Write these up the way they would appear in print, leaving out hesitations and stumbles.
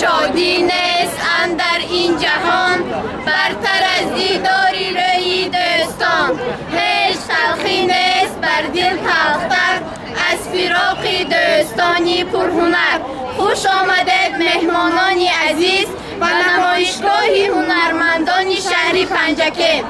شادی نیست اندر این جهان برتر از دیداری روی دوستان، هیچ تلخی نیست بر دل تلختر از فراق دوستانی پرهنر. خوش آمدید مهمانان عزیز و نمایشگاه هنرمندان شهر پنجکند.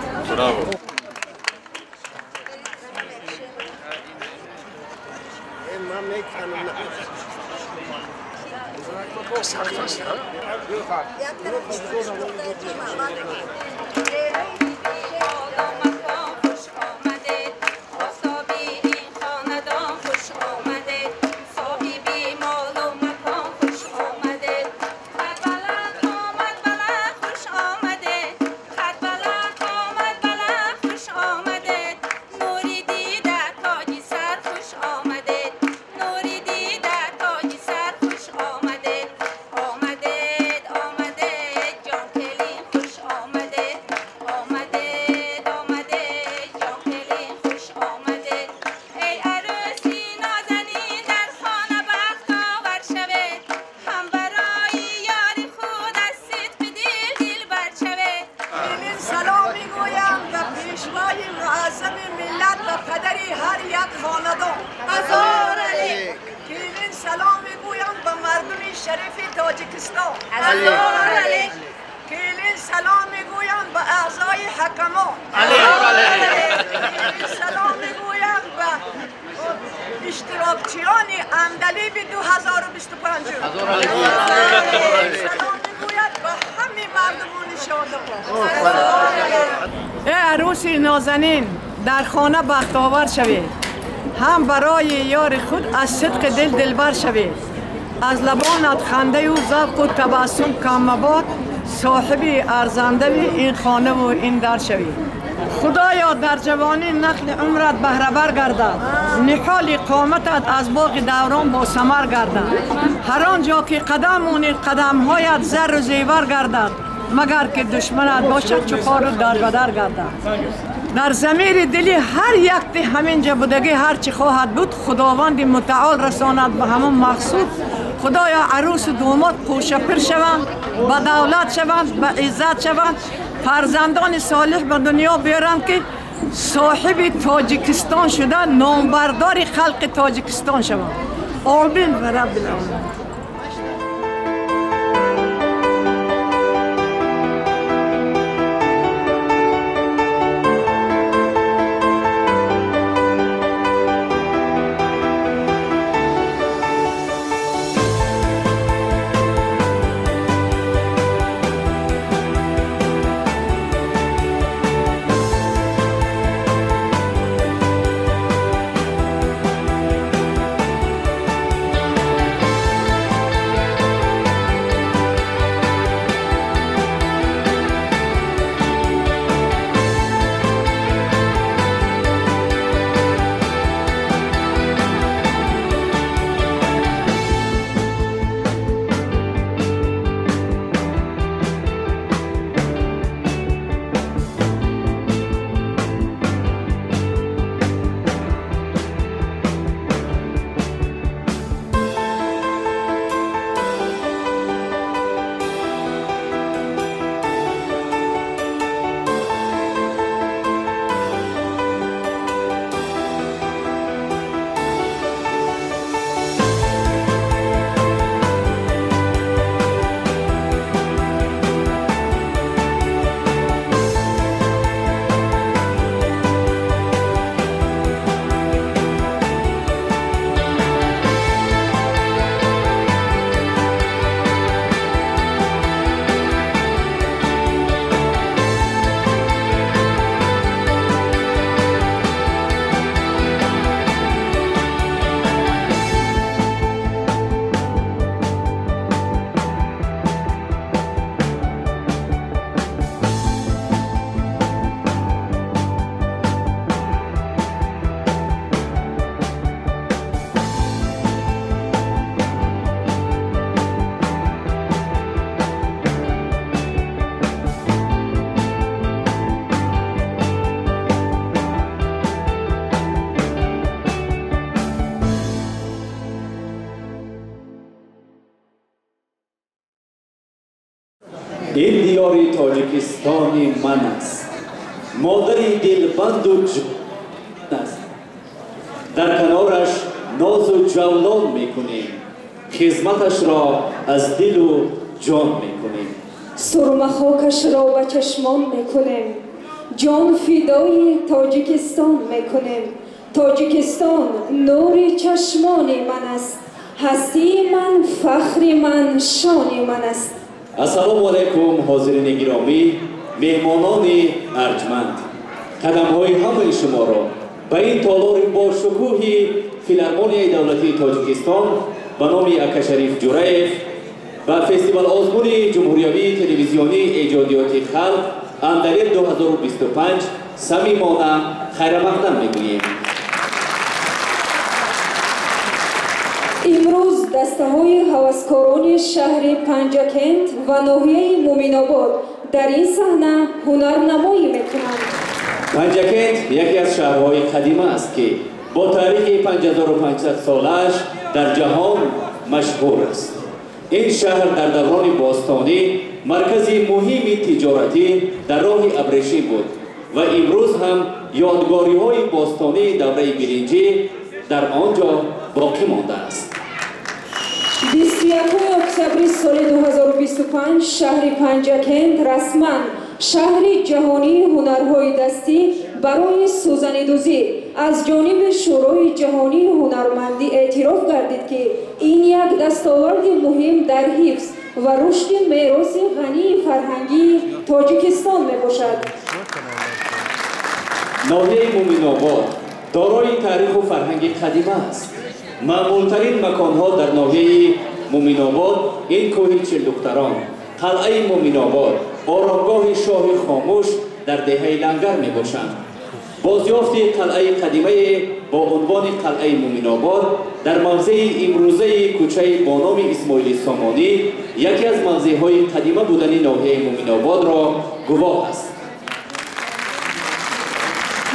عروسی نازنین در خانه بختاور شوید، هم برای یار خود از صدق دل دلبر شوید. از لبانت خنده و ذوق و تبسم کم مباد، صاحب ارزنده این خانه و این در شوید. خدایا در جوانی نخل عمرت بهره بر گردد، نحال قامتت از باغ دوران با ثمر گردد. هر آنجا که قدم مانی قدمهایت زر و زیور گردد، مگر که دشمنت باشد چو خار و در بدر گردد. در ضمیر دلی هر یک همینجا بودگی هر چی خواهد بود، خداوند متعال رساند به همون مقصود. خدایا عروس و دوماد خوشه پر شوند، به دولت شوند، به عزت شوند، فرزندان صالح به دنیا بیارند که صاحب تاجیکستان شده، نامبردار خلق تاجیکستان شوند. آمین و رب العالمین. Ин диёри Тоҷикистони ман аст, модари дилбанду ҷон аст. Дар канораш нозу ҷавлон мекунем, хизматашро аз дилу ҷон мекунем. Сурмахокашро ба чашмон мекунем, ҷон фидои Тоҷикистон мекунем. Тоҷикистон нури чашмони ман аст, ҳастии ман, фахри ман, шони ман аст. Ассалому алайкум, ҳозирини гиромӣ, меҳмонони арҷманд. Қадамҳои ҳамаи шуморо ба ин толори бошукӯҳи Филармонияи давлатии Тоҷикистон ба номи Акашариф Ҷураев ба фестивал-озмуни ҷумҳуриявии телевизионии эҷодиёти халқ Андалеб 2025 самимона хайрамақдам мегӯем. Имрӯз дастаҳои ҳаваскорони шаҳри Панҷакент ва ноҳияи Муминобод дар ин саҳна ҳунарнамоӣ мекунанд. Панҷакент яке аз шаҳрҳои қадима аст, ки бо таърихи 5500 солааш дар ҷаҳон машҳур аст. Ин шаҳр дар даврони бостонӣ маркази муҳими тиҷоратӣ дар роҳи абрешим буд ва имрӯз ҳам ёдгориҳои бостонии давраи биринҷӣ дар он ҷо боқӣ мондааст. 21 октябри соли 2025 шаҳри Панҷакент расман шаҳри ҷаҳонии ҳунарҳои дастӣ барои сӯзанидӯзӣ аз ҷониби Шӯрои ҷаҳонии ҳунармандӣ эътироф гардид, ки ин як дастоварди муҳим дар ҳифз ва рушди мероси ғании фарҳангии Тоҷикистон мебошад. Ноҳияи Муминобод дорои таъриху фарҳанги қадима аст. Маъмултарин маконҳо дар ноҳияи Муминобод ин кӯҳи Чилдухтарон, қалъаи Муминобод, оромгоҳи шоҳи хомӯш дар деҳаи Лангар мебошанд. Бозёфти қалъаи қадимае бо унвони қалъаи Муминобод дар мавзеи имрӯзаи кӯчаи бо номи Исмоили Сомонӣ яке аз мавзеъҳои қадима будани ноҳияи Муминободро гувоҳ аст.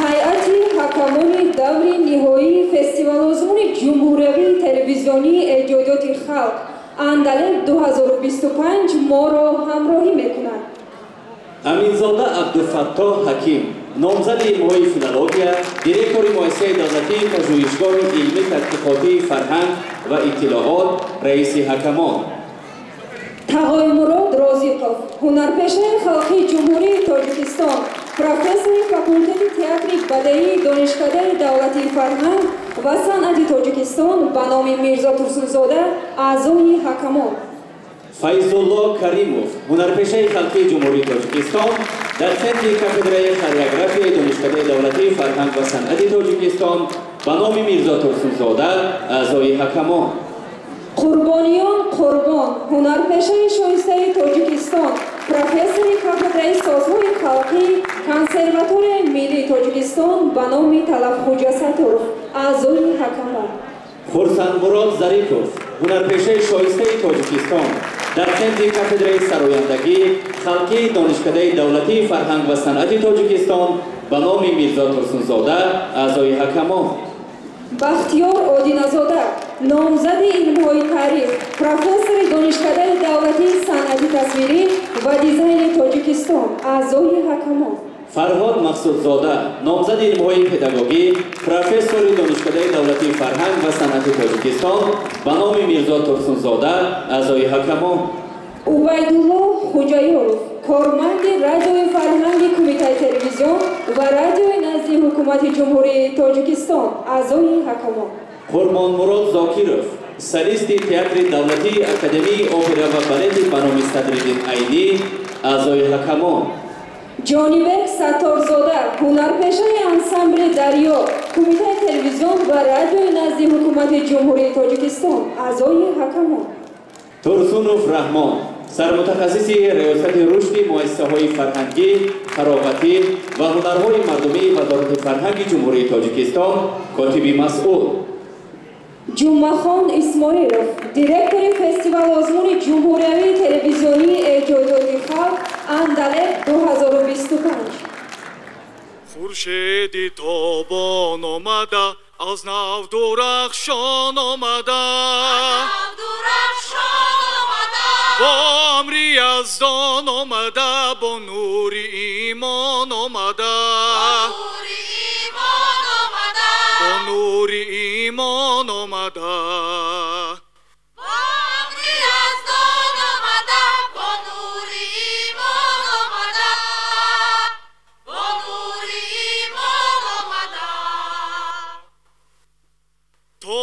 Ҳайати ҳакамони даври ниҳоии фестивал-озмуни ҷумҳуриявии телевизионии эҷодиёти халқ Андалеб 2025 моро ҳамроҳӣ мекунад. Аминзода Абдуфаттоҳ Ҳаким, номзади илмҳои филология, директори муассисаи давлатии пажӯҳишгоҳи илмӣ тадқиқотии фарҳанг ва иттилоот, раиси ҳакамон. Тағоймурод Розиқов, ҳунарпешаи халқии Ҷумҳурии Тоҷикистон, профессори факултети театри бадеии Донишкадаи давлатии фарҳанг ва санъати Тоҷикистон ба номи Мирзо Турсунзода, аъзои ҳакамон. Файзулло Каримов, ҳунарпешаи халқии Ҷумҳурии Тоҷикистон, доценти кафедраи хореографияи Донишкадаи давлатии фарҳанг ва санъати Тоҷикистон ба номи Мирзо Турсунзода, аъзои ҳакамон. Қурбониён Қурбон, ҳунарпешаи шоистаи Тоҷикистон, профессори кафедраи созҳои халқӣ, Консерваторияи миллии Тоҷикистон ба номи Талабхуҷа Сатторов, аъзои ҳакамон. Хурсандмурод Зарипов, ҳунарпешаи шоистаи Тоҷикистон, доценти кафедраи сарояндагӣ халқии Донишкадаи давлатии фарҳанг ва санъати Тоҷикистон ба номи Мирзо Турсунзода, аъзои ҳакамон. Бахтиёр Одиназода, номзади илмҳои таърих, профессори Донишкадаи давлатии санъати тасвирӣ ва дизайни Тоҷикистон, аъзои ҳакамон. Фарҳод Мақсудзода, номзади илмҳои педагогӣ, профессори Донишкадаи давлатии фарҳанг ва санъати Тоҷикистон ба номи Мирзо Турсунзода, аъзои ҳакамон. Убайдулло Хуҷаёров, корманди радиои фарҳанги Кумитаи телевизион ва радиои назди ҳукумати Ҷумҳурии Тоҷикистон, аъзои ҳакамон. Қурбонмурод Зокиров, солисти театри давлатии Академияи опера ва балети ба номи Садриддин Айнӣ, аъзои ҳакамон. Ҷонибек Сатторзода, ҳунарпешаи ансамбли Дарё, Кумитаи телевизион ва радиои назди ҳукумати Ҷумҳурии Тоҷикистон, аъзои ҳакамон. Турсунов Раҳмон, сармутахассиси риёсати рушди муассисаҳои фарҳангӣ, фароғатӣ ва ҳунарҳои мардумии Вазорати фарҳанги Ҷумҳурии Тоҷикистон, котиби масъул. Ҷумъахон Исмоилов, директори фестивал-озмуни ҷумҳуриявии телевизионии эҷодиёти халқ Андалеб 2025. Хуршеди тобон омада, аз нав дурахшон омада, бо Амри Яздон омада, бо нури имон омада, бо нури имон омада, бо амри Яздон омада, бо нури имон омада, бо нури имон омада. То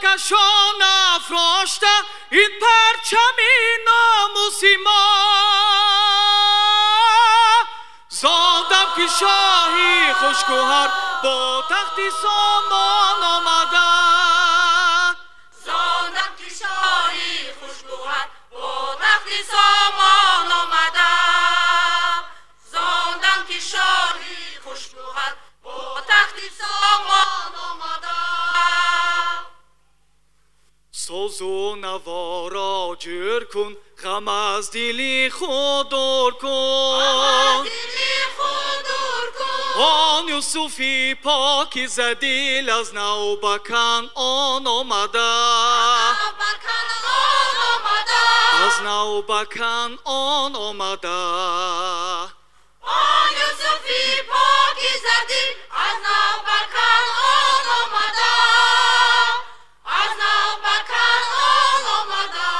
кашон афрошта ин парчами номуси мо, зодам ки шоҳи хушгӯҳар бо тахти сомон омада, зодам ки шоҳи хушгӯҳар бо тахти сомон омада, зодам ки шоҳи хушгӯҳар бо тахти сомон омада. Созу наворо ҷӯр кун, ғам аз дили худ дур кун, он Юсуфи покизадил аз нав ба Канъон омада, аз нав ба Канъон омада, он Юсуфи покизадил аз нав ба Канъон омада, аз нав ба Канъон омада.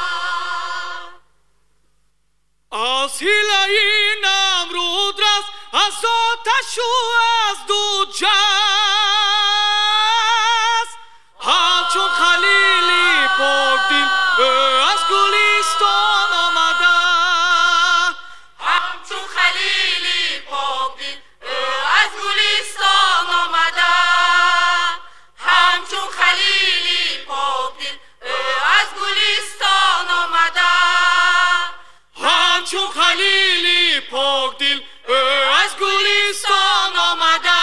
Аз ҳилаи Намруд раст, аз оташу аз дуд ҷаст, ҳамчун Халили покдил ӯ аз Гулистон омада, ҳамчун Халили покдил ӯ аз Гулистон омада, ҳамчун Халили покдил ӯ аз Гулистон омада, ҳамчун Халили покдил ӯ аз Гулистон омада.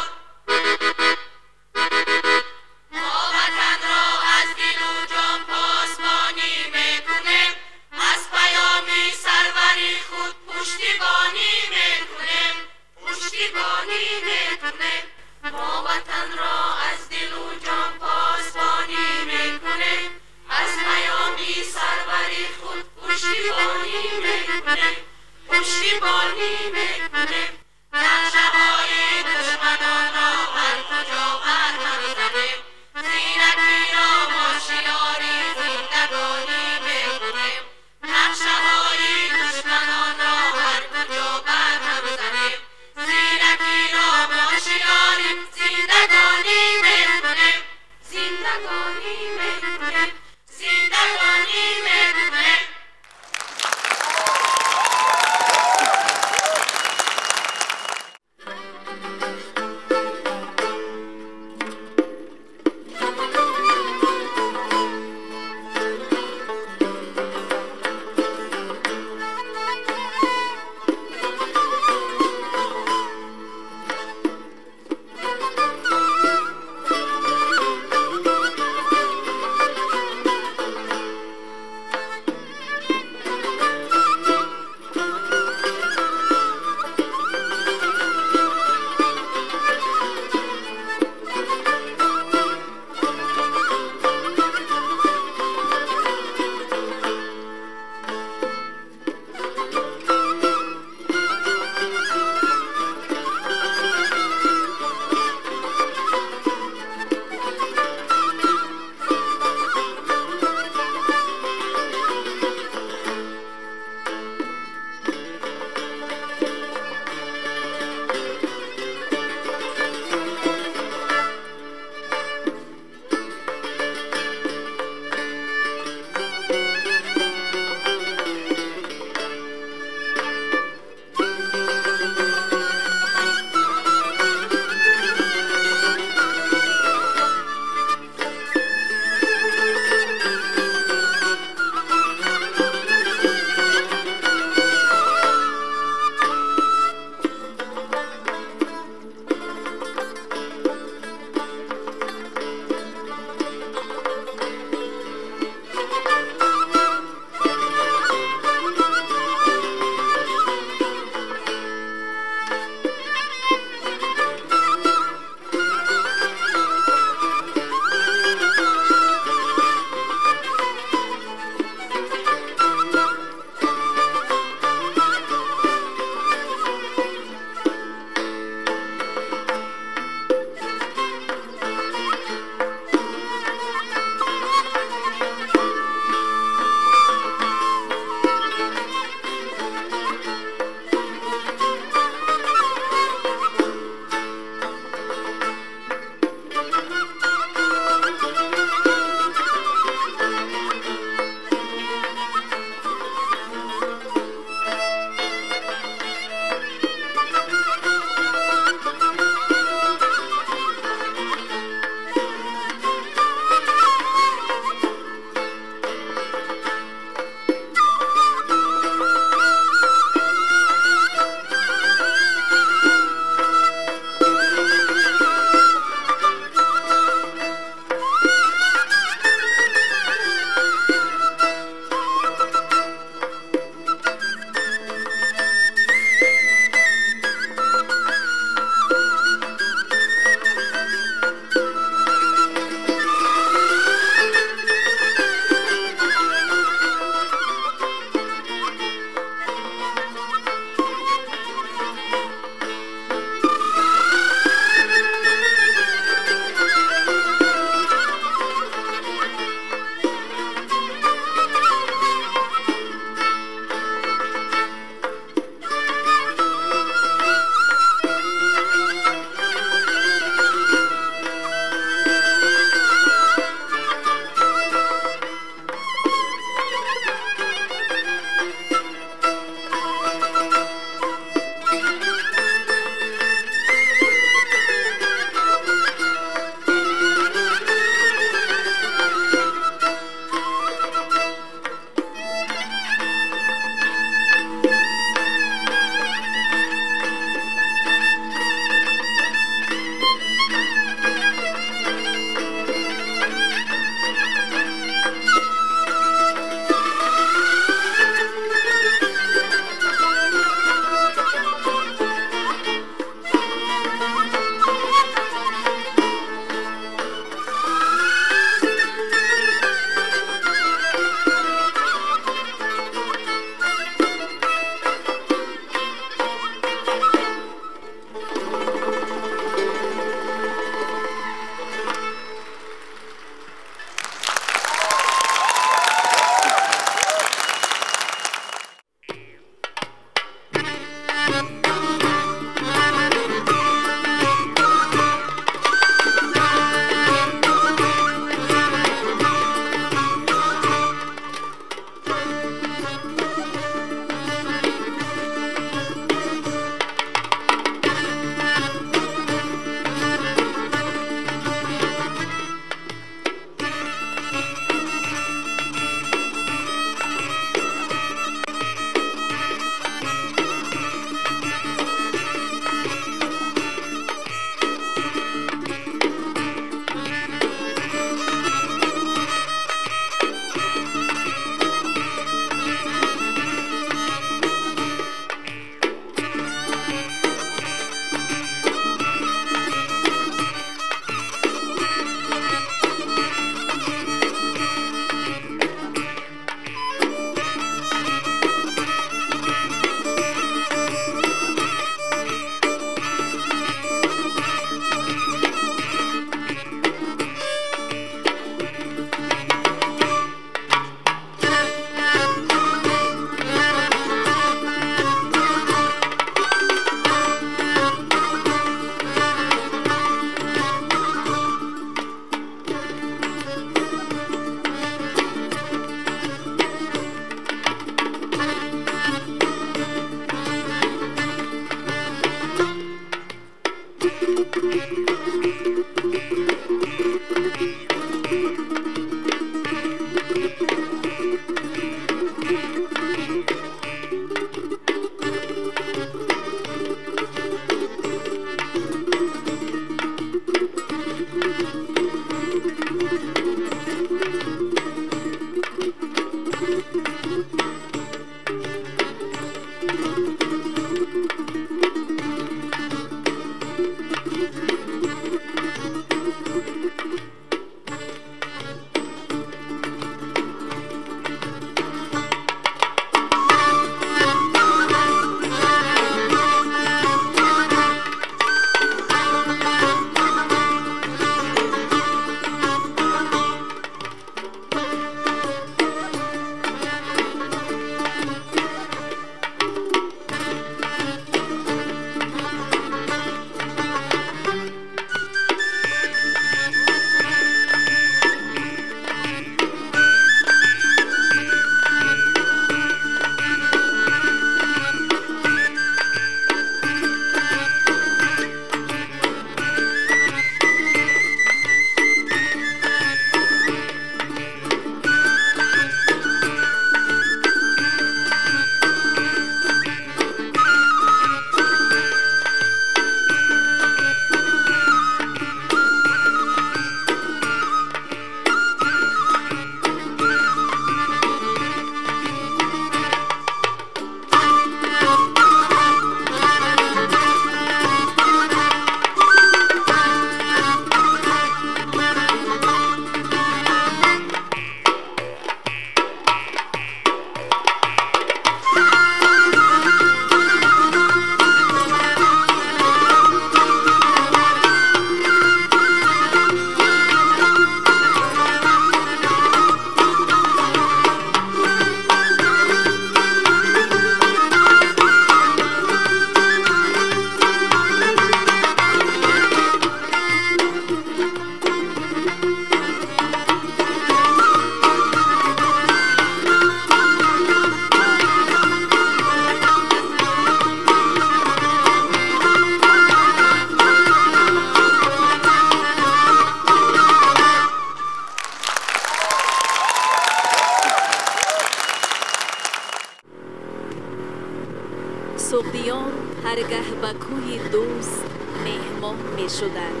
Суғдиён ҳаргаҳ ба кӯи дӯст меҳмон мешуданд,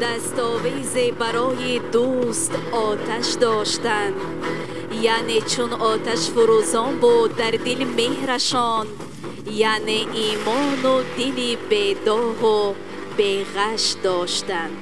дастовезе барои дӯст оташ доштанд, яъне чун оташ фурӯзон буд дар дил меҳрашон, яъне имону дили бедоғу беғаш доштанд.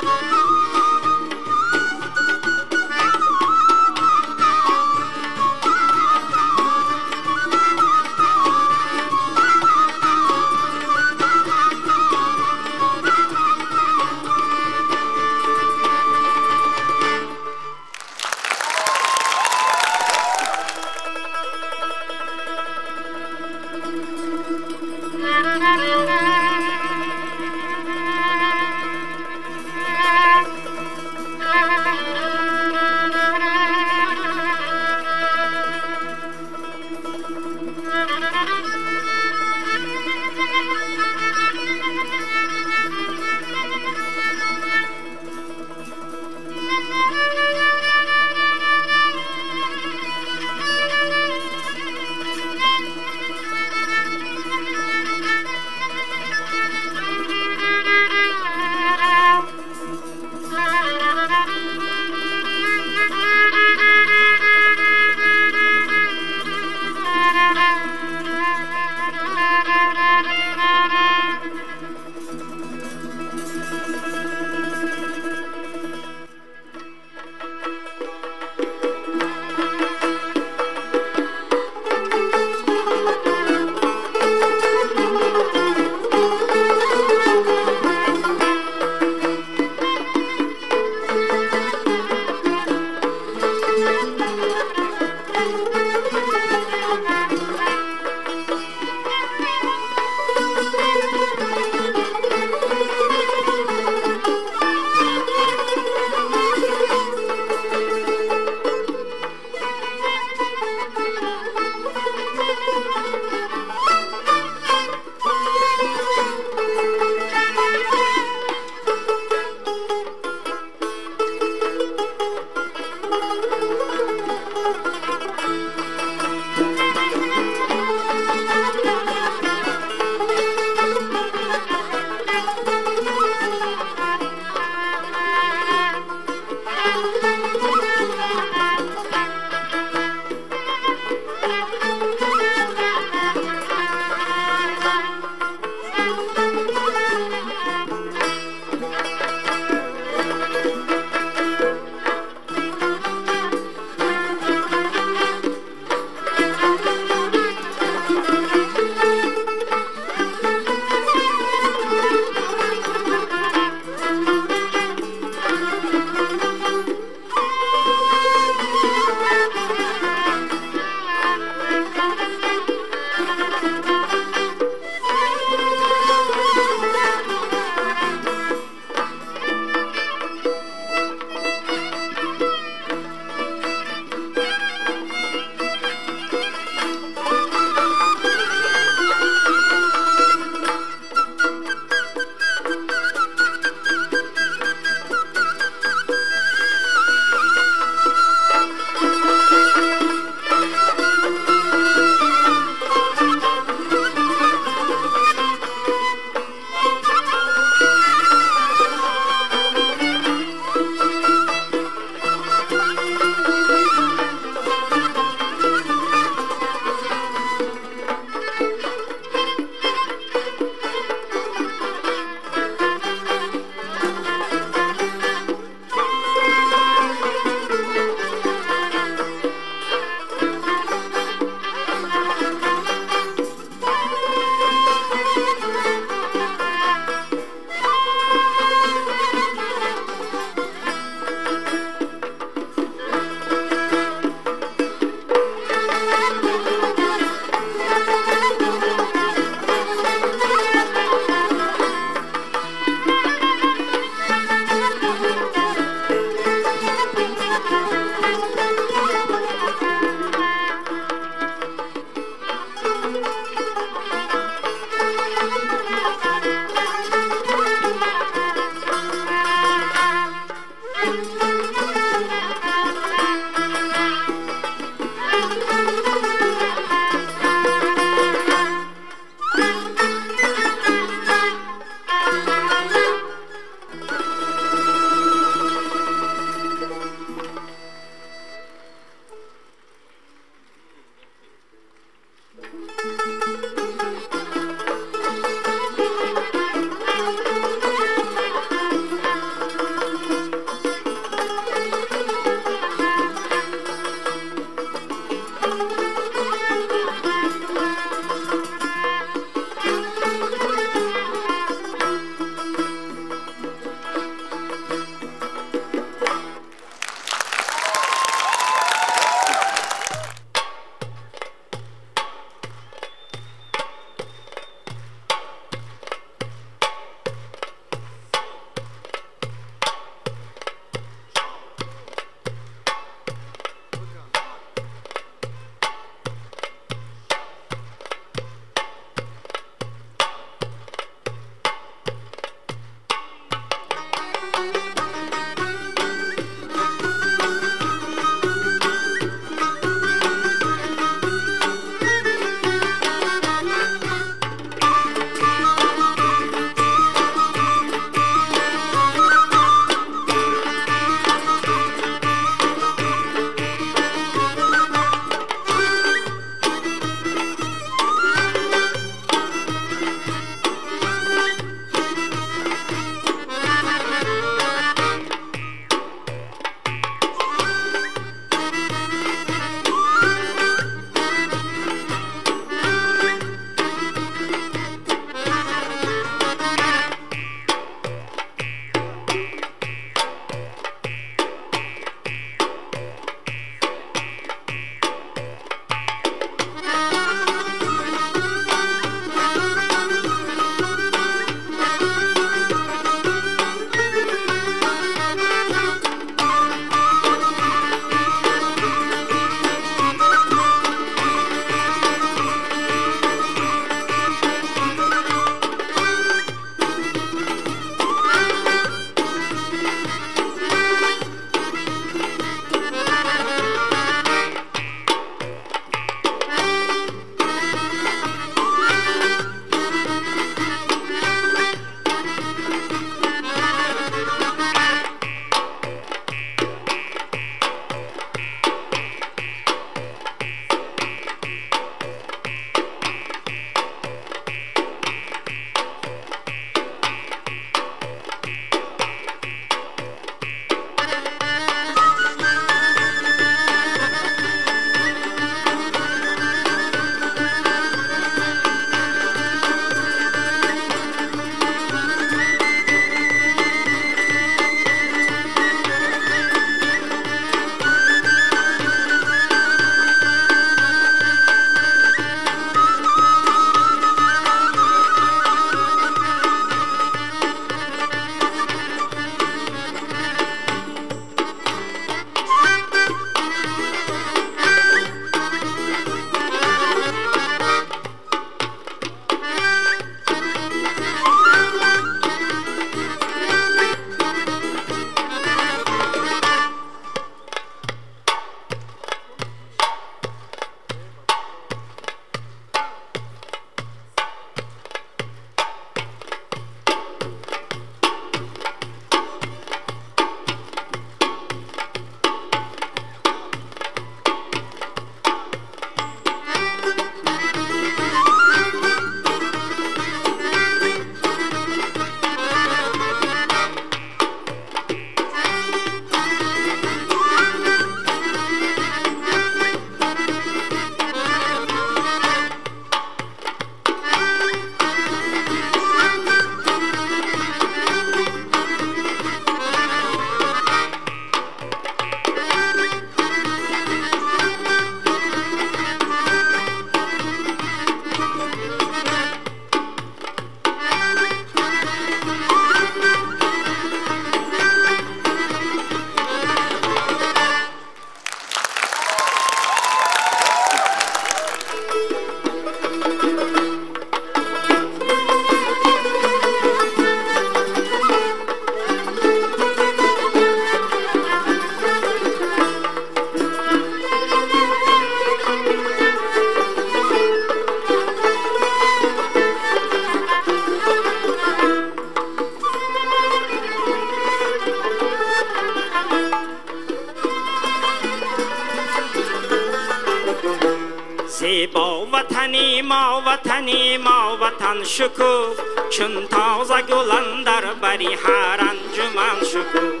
Зебо ватани мо, ватани мо, ватан шукуфт, чун тоза гул андар бари ҳар анҷуман шукуфт.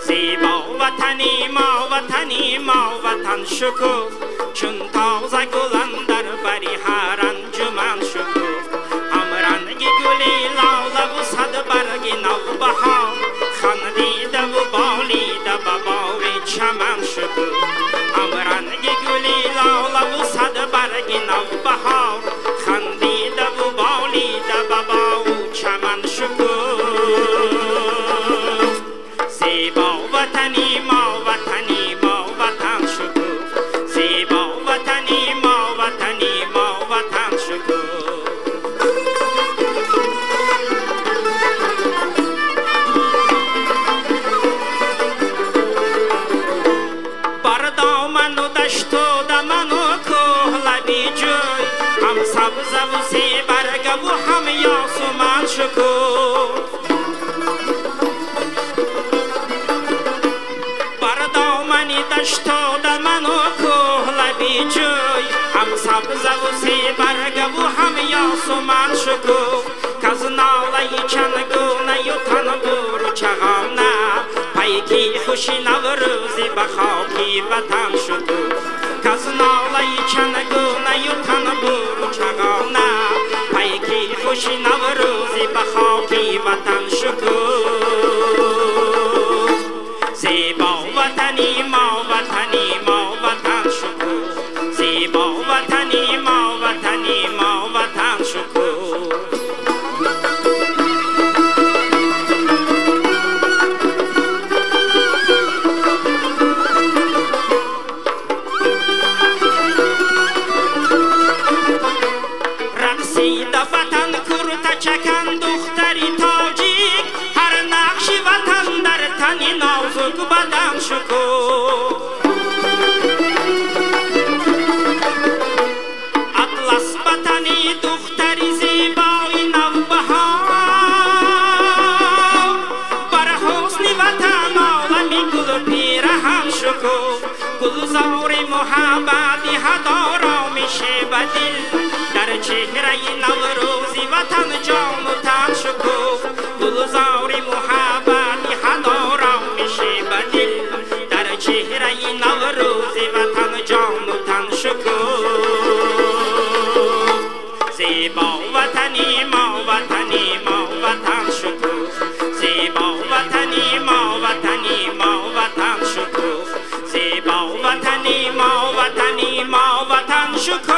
Зебо ватани мо, ватани мо, ватан шукуфт, чун тоза гул андар бари ҳар анҷуман шукуфт. Ҳам ранги гули лолаву сад барги навбаҳор, хандидаву болида ба боғи чаман шукуфт. Ҳам ранги гули лолаву сад барги навбаҳор, хандидаву болида ба боғу чаман шукуфт. Зебо ватани мо, ватани мо, ватан шукуфт. Зебо ватани мо, ватани мо, ватан шукуфт. Бар доману дашту даману кӯҳ лаби ҷӯй, ҳам сабзаву себаргаву ҳам ёсуман шукуфт. Бар домани дашту даману кӯҳ лаби ҷӯй, ҳам сабзаву себаргаву ҳам ёсуман шукуфт. Каз нолаи чандгунаю танбуру чағона, пайки хуши наврӯзӣ ба хоки ватан шукуфт. Каз нолаи чандгунаю танбуру чағона, пайки хуши наврӯзӣ ба хоки ватан шукуфт. Зебо ватани мо, ватани мо, ватан шукуфт. Зебо ватани мо, ватани мо, ватан шукуфт. Рақсида ватан курта чакан духтари тоҷик, ҳар нақши ватан дар тани нозук бадан шукуфт. Атлас ба тани духтари зебои навбаҳор, бар ҳусни ватан олами гулу пираҳан шукуфт. Гулзори муҳаббати ҳадоромише ба дил, дар чеҳраи наврӯзи ватан ҷону тан шукуфт. Гулзори муҳаббати ҳадоромише ба дил, дар чеҳраи наврӯзи ватан ҷону тан шукуфт. Зебо ватани мо, ватани мо, ватан шукуфт. Зебо ватани мо, ватани мо, ватан шукуфт. Зебо ватани мо, ватани мо, ватан шукуфт.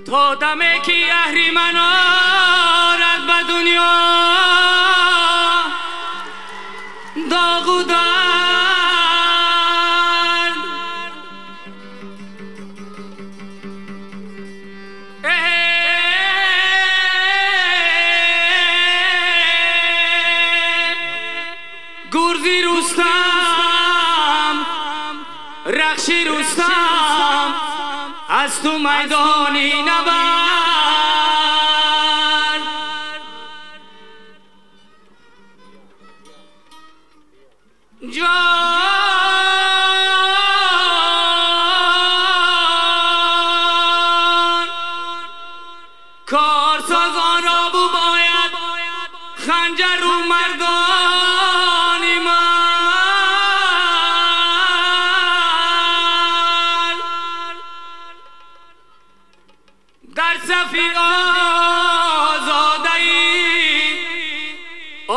То даме ки аҳриман орад ба дунё доғу дард, гурзи Рустам, рахши Рустам, аз ту майдони набард. Ҷон корсозон ро бу бояд ханҷару мардони мард. Дар сафи озодаи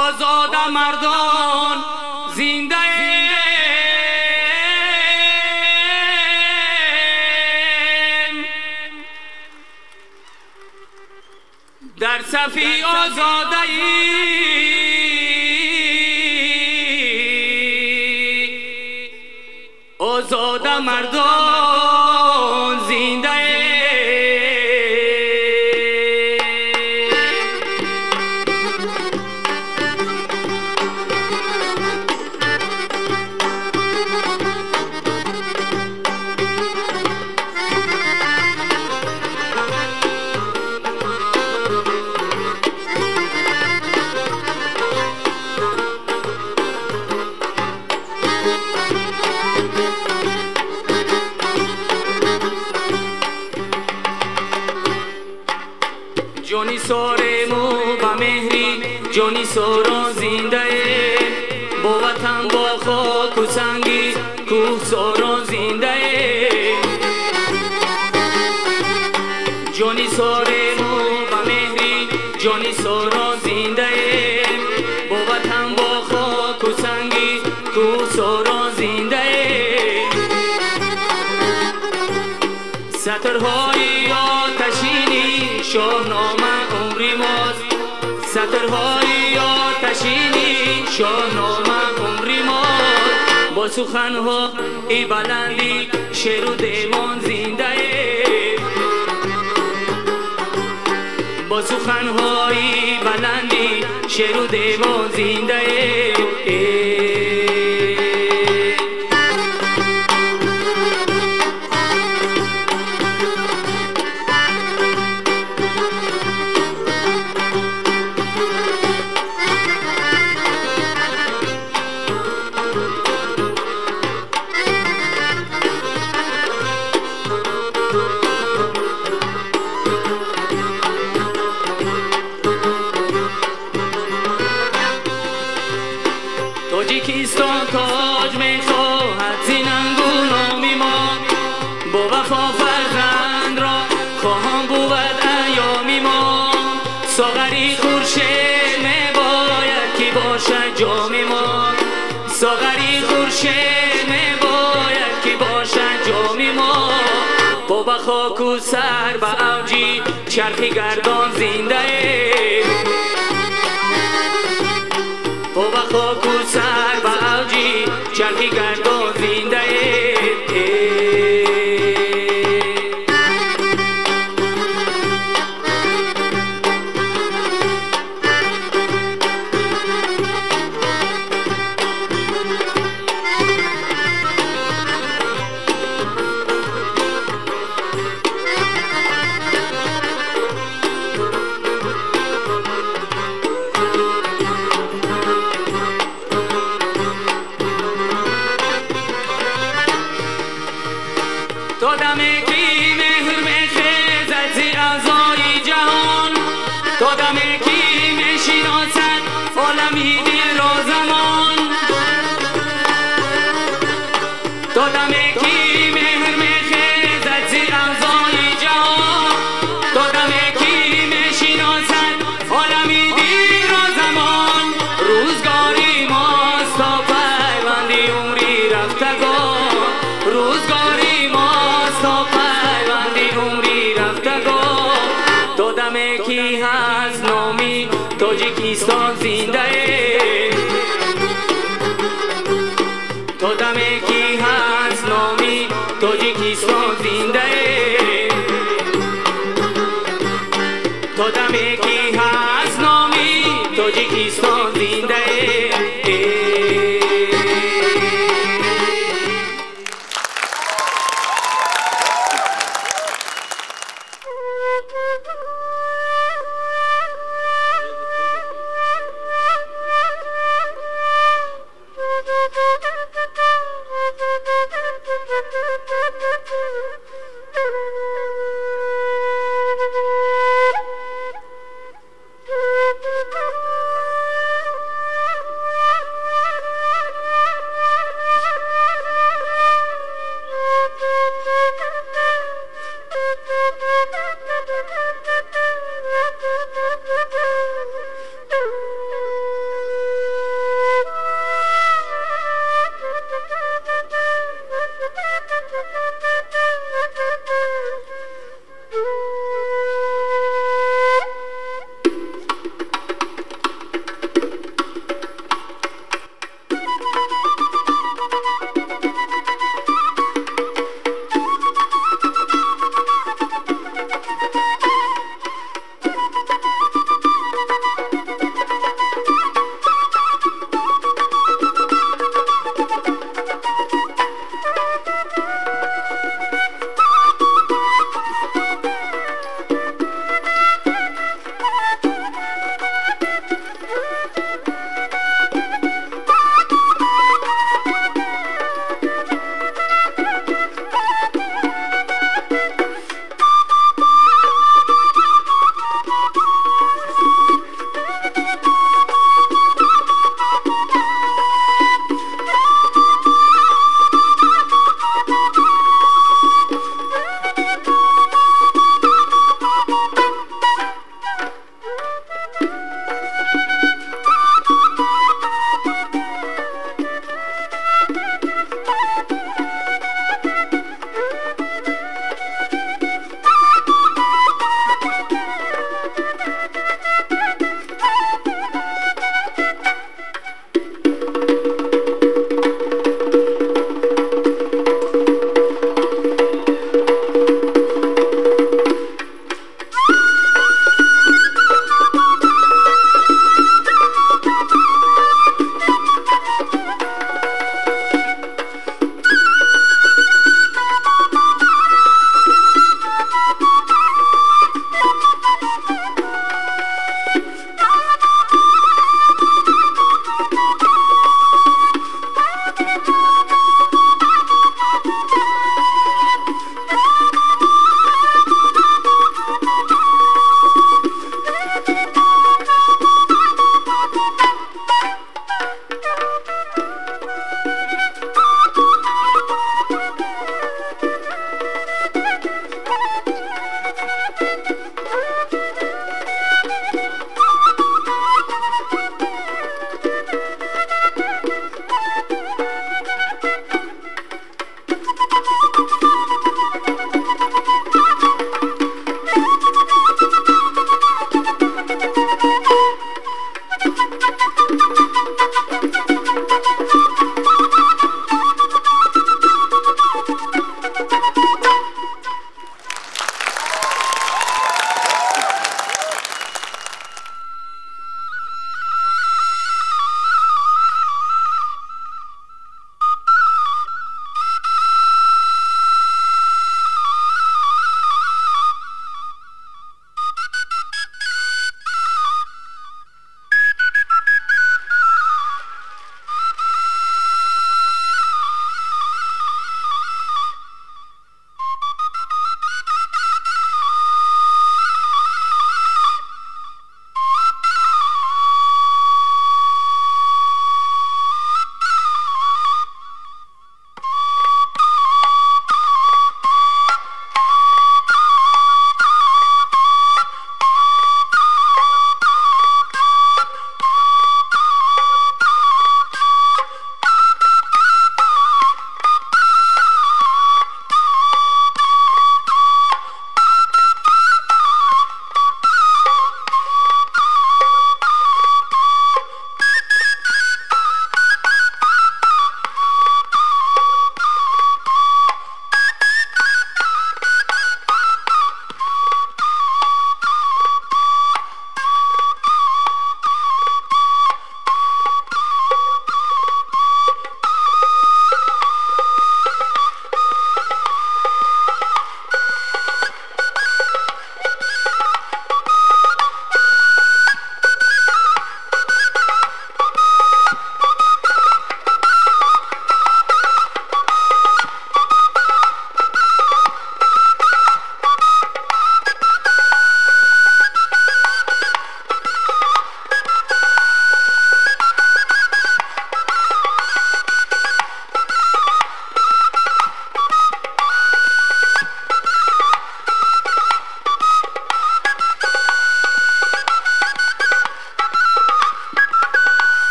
озода мардон зиндаем. Дар сафи озодаи озода мардон зиндаем. меҳри ҷони сорон зиндаем, бо ватан бо хоку санги кӯҳсорон зиндаем. Ҷони сорему ба меҳри ҷони сорон зиндаем, бо ватан бо хоку санги кӯҳсорон зиндаем. Сатрҳои оташини шоҳнома умри мост, сатрҳои оташини шоҳнома умри мост. Бо суханҳои баланди шеру девон зиндаем, бо суханҳои баланди шеру девон зиндаем. Тоҷикистон тоҷ мехоҳад зинангу номи мо, бо вафо фарзандро хоҳон бувад айёми мо. Соғари хуршед мебояд ки бошад ҷоми мо, соғари хуршед мебояд ки бошад ҷоми мо. По ба хоку сар ба авҷи чархи гардон зиндаем, по ба хоку сар ба авҷи чархи гардон зиндаем. То даме ки меҳр мехезад зи аъзои ҷаҳон, то даме ки мешиносад олами дилро замон, то даме ки меҳр мехезад зи аъзои ҷаҳон, то даме ки мешиносад олами дилро замон. Рӯзгори мост то пайванди умри рафтагон, рӯзгори мост то пайванди умри рафтагон. То даме ки ҳаст номи Тоҷикистон зиндаем, то даме ки ҳаст номи Тоҷикистон зиндаем, то даме ки ҳаст номи Тоҷикистон зиндаем. Thank you.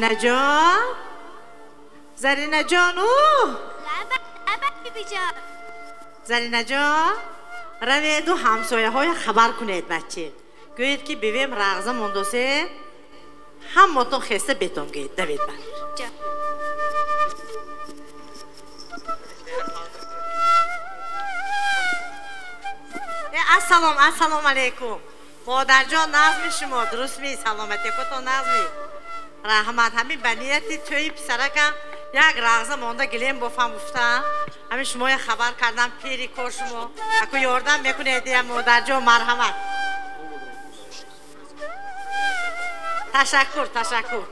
Зарина ҷон, Зарина ҷон, ӯ лаба биби ҷон. Зарина ҷон, раведу ҳамсояҳоя хабар кунед, баче. Гӯед ки бивем рағза мондосе, ҳаммотон хеста бетон гӯед, давед бар. Ассалом, ассалом алейкум. Модарҷон, назми шумо дурустми? Саломатекотон назми? Раҳмат. Ҳамин ба нияти тӯи писаракам як рағза монда гилем бофам гуфтам. Ҳамин шумоя хабар кардам, пири кор шумо. Аку ёрдам мекунед, я модарҷон, марҳамат. Ташаккур, ташаккур.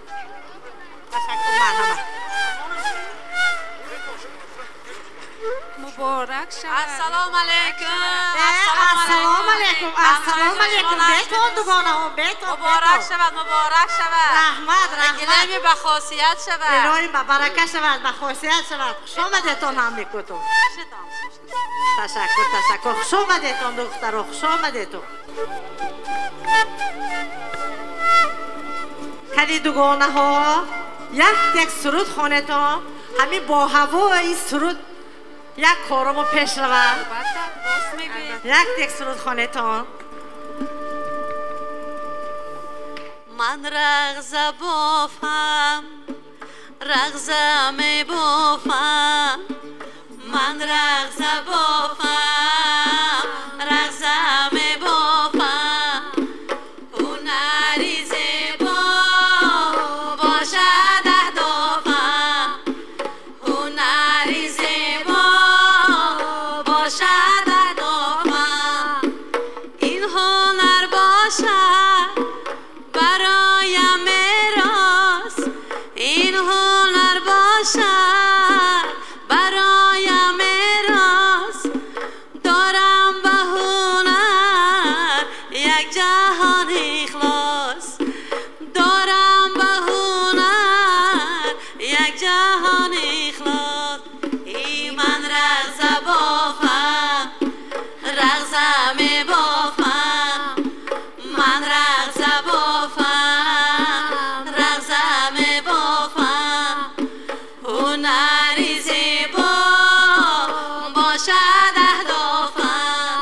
Ташаккур, марҳамат. Муборак шавад. Ассалому алейкум. Ассалому алейкум. Ассалому алейкум. Бетон дугонаҳо, бетон. Муборак шавад, муборак шавад. Раҳмат, раҳмат. Гилеми ба хосият шавад. Илоҳи ба барака шавад, ба хосият шавад. Хуш омадетон ҳам мекутон. Ташаккур, ташаккур. Хуш омадетон, духтаро, хуш омадетон. Кали дугонаҳо, як як суруд хонетон. Ҳамин бо ҳавои суруд як коромо пеш равад. Як як суруд хонетон. Ман рағза бофам, рағза мебофам. Ман рағза бофам, рағза мебофам. Ҳунари зебо бошад аҳдофам. Ҳунари зебо бошад аҳдофам. Ин ҳунар бошад бароям мерос. Ин ҳунар бошад бароям мерос. Дорам ба ҳунар як ҷаҳон ихлос. Дорам ба ҳунар як ҷаҳон ихлос. Эй ман рағза бофам, рағза мебофам. Ман рағза бофам, рағза мебофам. Ҳунари зебо бошад аҳдофам.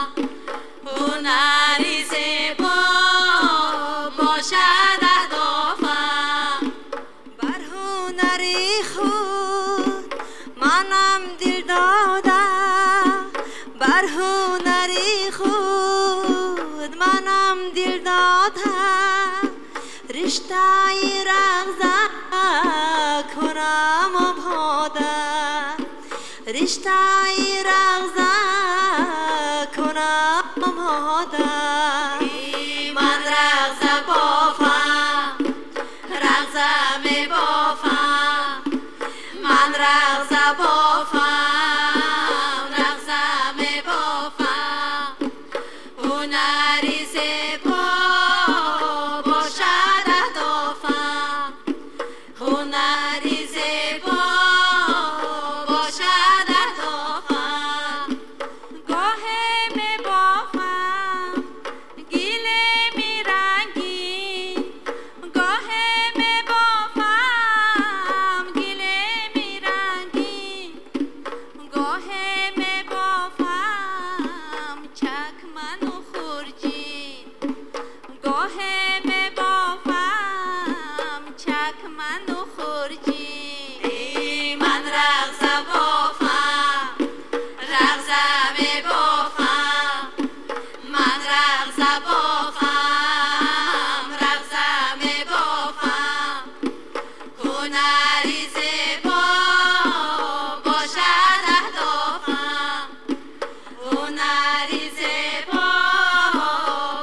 Ҳунари зебо бошад аҳдофам. Бар ҳунари худ манам дил дода. Бар ҳунари худ манам дил дода. Риштаи рағза кунам обода. Риштаи рағза кунам обода. Ман рағза бофам, рағза мебофам. Ман рағза бофам, рағза мебофам. Ҳунари зебо бошад аҳдофам. Ҳунари зебо бошад аҳдофам. Гоҳе мебофам гилеми рангин. Гоҳе мебофам гилеми рангин. Гоҳе мебофам чакману хурҷин. Гоҳе мебофам чакману хурҷин. Эй ман рағза бофам, рағза мебофам. Ман рағза бофам, рағза мебофам. Ҳунари зебо бошад аҳдофам. Ҳунари зебо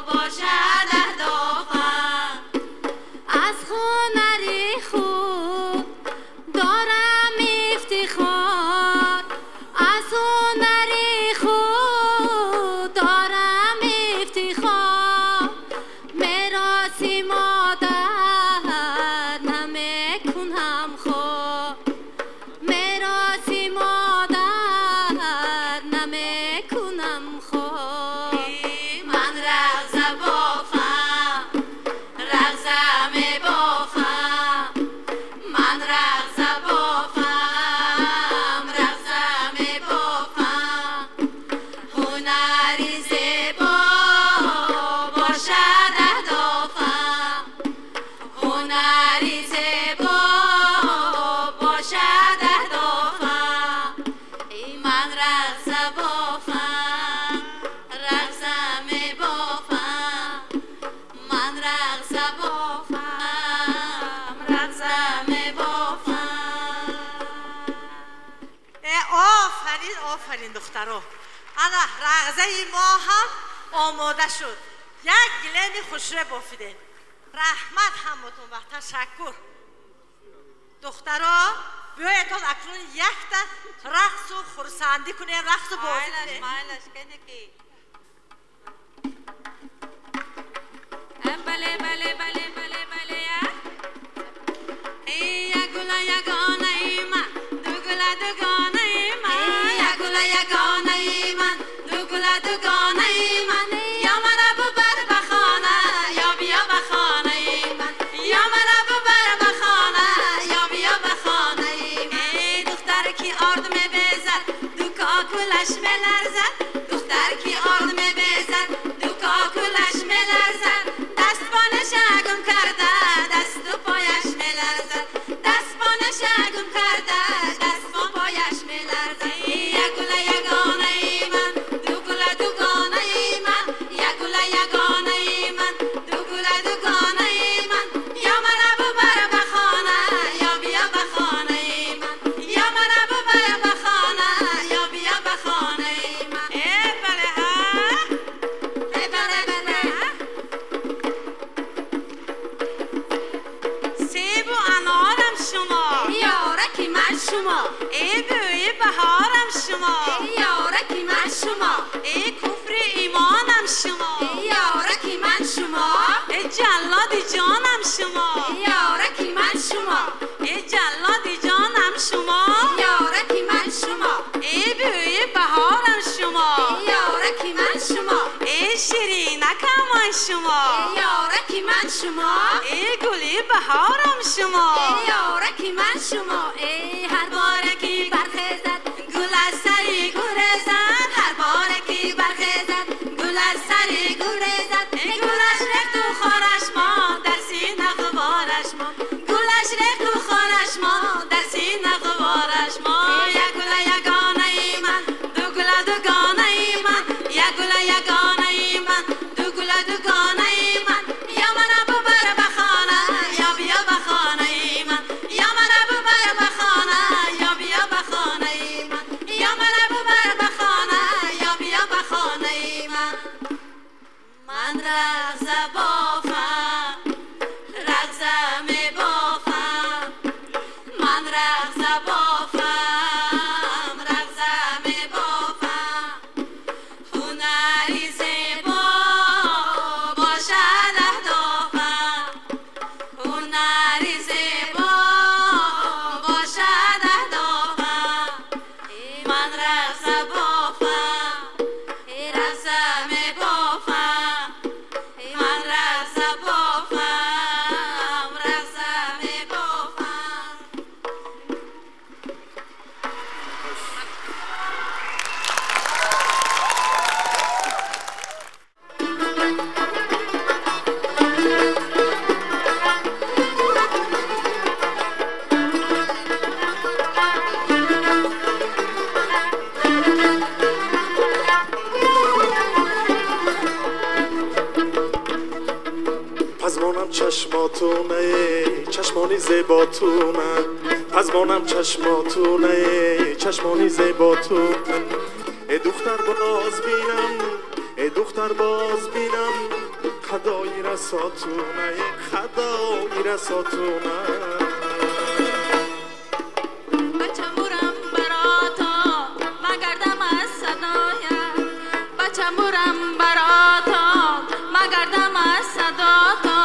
бошад аҳдофам. Аз ҳунари худ дорам ифтихор. Аз ҳунари худ дорам ифтихор. Мероси модар намекунам хор. Мероси модар намекунам хор. Ман рағза бофам, рағза мебофам. Ман рағза бофам, рағза мебофам. Ман рағза бофам, рағза мебофам. Офарин, офарин духтаро. Ана рағзаи мо ҳам омода шуд. Як гилеми хушрӯ бофидем. Раҳмат ҳаматон ва ташаккур. Духтаро, биёедтон акнун якта рақсу хурсандӣ кунем, рақсу бозӣ кунем. Майлаш, кенеки. Бале, бале, бале, бале, бале, я. Эй, ягула ягонаи ман, дугула дугонаи ман, ягула ягонаи ман, дугула дугонаи ман. Ё маро бубар ба хона, ё биё ба хонаи ман. Ё маро бубар ба хона, ё биё ба хонаи ман. Эй, духтар ки орд мебезад, ду кокулаш меларзад. Духтар ки орд мебезад, ду кокулаш меларзад. Дастбонаша гум карда, дасту пояш меларзад. Дастбонаша гум карда, дасту пояш меларзад. Ягула ягонаи ман, дугула дугонаи ман, ягула ягонаи ман, дугула дугонаи ман. Ё маро бубар ба хона, ё биё ба хонаи ман. Ё маро бубар ба хона, ё биё ба хонаи ман. Э, бале, ҳа? Э, бале, бале, ҳа? Себу анорам шумо, Ёраки ман шумо, эй бӯи баҳорам шумо, ёраки ман шумо, эй куфри имонам шумо, ёраки ман шумо, эй ҷаллоди ҷонам шумо, ёраки ман шумо, эй ҷаллоди ҷонам шумо, ёраки ман шумо, эй бӯи баҳорам шумо, ёраки ман шумо, эй ширинакам ман шумо, ёраки ман шумо, эй гули баҳорам шумо, ёраки ман шумо. Эй, ҳар боре ки бархезад гул аз сари гурезад, ҳар боре ки бархезад гул аз сари гурезад. Гулаш рехту хораш монд, дар сина ғубораш монд. Гулаш рехту хораш монд, дар сина ғубораш монд. Ягула ягонаи ман, дугула дугонаи ман, ягула ягонаи ман, дугула дугонаи ман. Ё маро бубар ба хона, ё биё ба хонаи ман. Ё маро бубар ба хона, ё биё ба хонаи ман. Ё маро бубар ба хона, ё биё ба хонаи ман. Ман рағза бофам, рағза мебофам. Ман рағза бофам, рағза мебофам. Ҳунари зебо бошад аҳдофам. Ҳунари зебо бошад аҳдофам. Ман рағза бофам, рағза мебофам. Ман рағза бофам, рағза мебофам. Пазмонам чашмотуне, чашмони зеботуна. Пазмонам чашмотуне, чашмони зеботуна. Э духтар боз бинам, э духтар боз бинам, хадои расотуна, хадои расотуна. Бачамурам барото, магардам аз садоя. Бачамурам барото, магардам аз садото.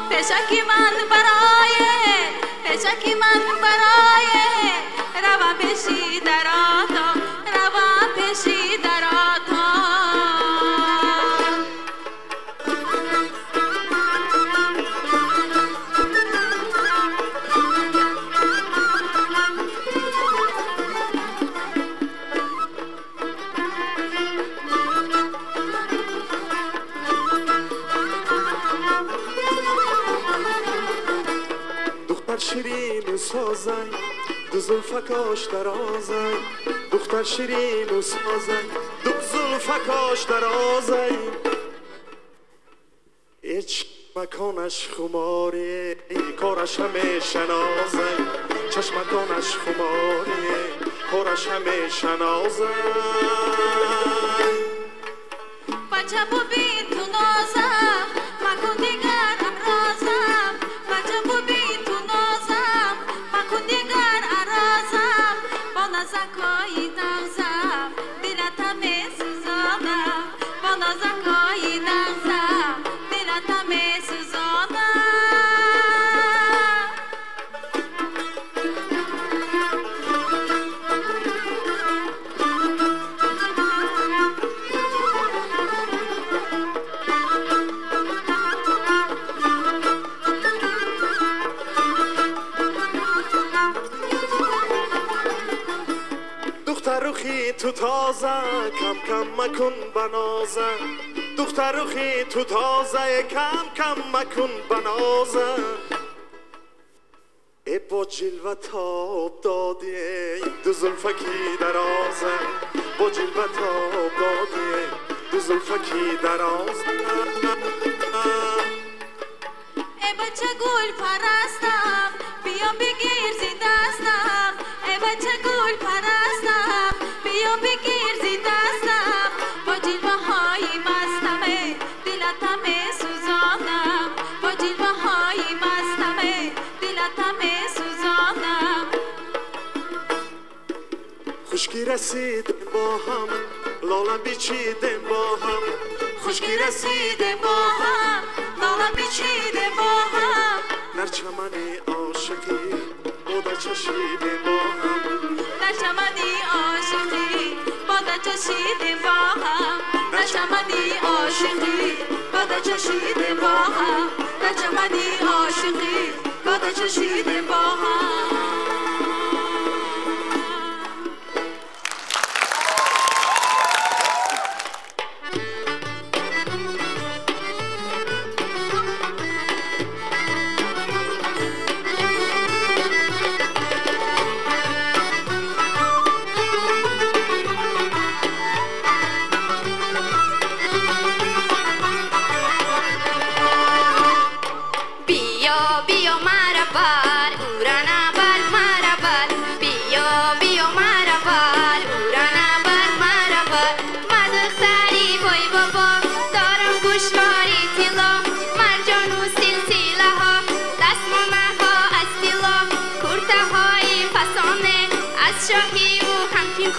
Пешаки ман барое, пешаки ман барое, равам пеши дарото, равам пеши дарото. Духтар ширину созай, دو زلفکاش درازه دختر شیرین و سازه دو زلفکاش درازه هیچ مکانش خماری کارش همیشه نازه چشمکانش خماری کارش همیشه نازه بچه ببین تو نازم مکن دیگر ابرازم بچه ببین تو نازم مکن دیگر ارازم با نازکای نغزم دلت میسوزانم با نازکای نغزم دلت میسوزانم. دختر روخی تو تازه کم کم مکن بنازه دختر روخی تو تازه کم کم مکن بنازه ای با جلوه تاب دادی دو زلفکی درازه با جلوه تاب دادی دو زلفکی درازه ای بچه گل پرستم بیا بگیر زی دستم ای بچه گل پرستم بیا بگیر زی دستم با جلوه های مستم دلت میسوزانم با جلوه های مستم دلت میسوزانم. خوشکی رسیدیم با هم لاله بیچیدیم با هم خوشکی رسیدیم با هم لاله بیچیدیم با هم در چمن عاشقی باده چشیدیم با هم در چمن عاشقی باده چشیدیم با هم در چمن عاشقی باده چشیدیم با هم در چمن عاشقی باده چشیدیم با هم.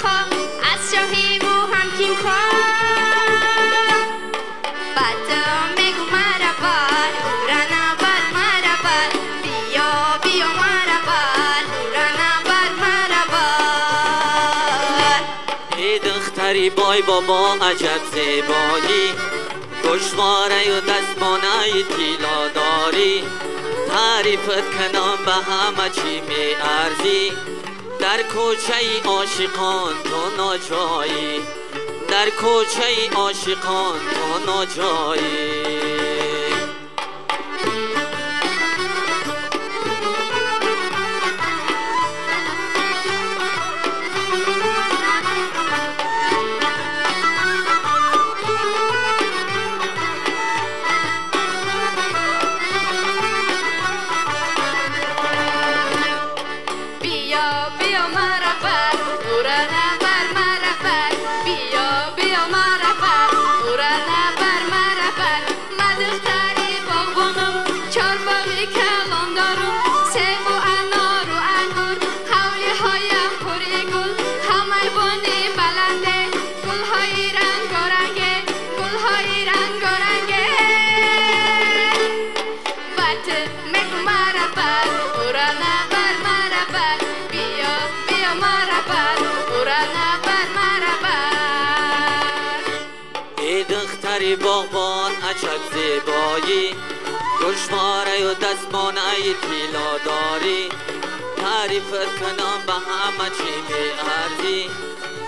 از شاهی و همکیم خواه بتا میگو مرا بر اورا نبر مرا بر بیا بیا مرا بر اورا نبر مرا بر. ای دختری بای بابا عجب زیبایی گوشواره و دستمانه طلا داری تعریفت کنم به همه چی می ارزی در کوچه عاشقان تو ناجایی در کوچه عاشقان تو ناجایی. باغبان عجب زیبایی گوشواره و دستمانه طلا داری تعریفت کنم به همه چی می ارزی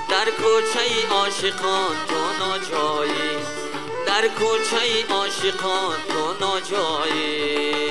در کوچه عاشقان تو ناجایی در کوچه عاشقان تو ناجایی.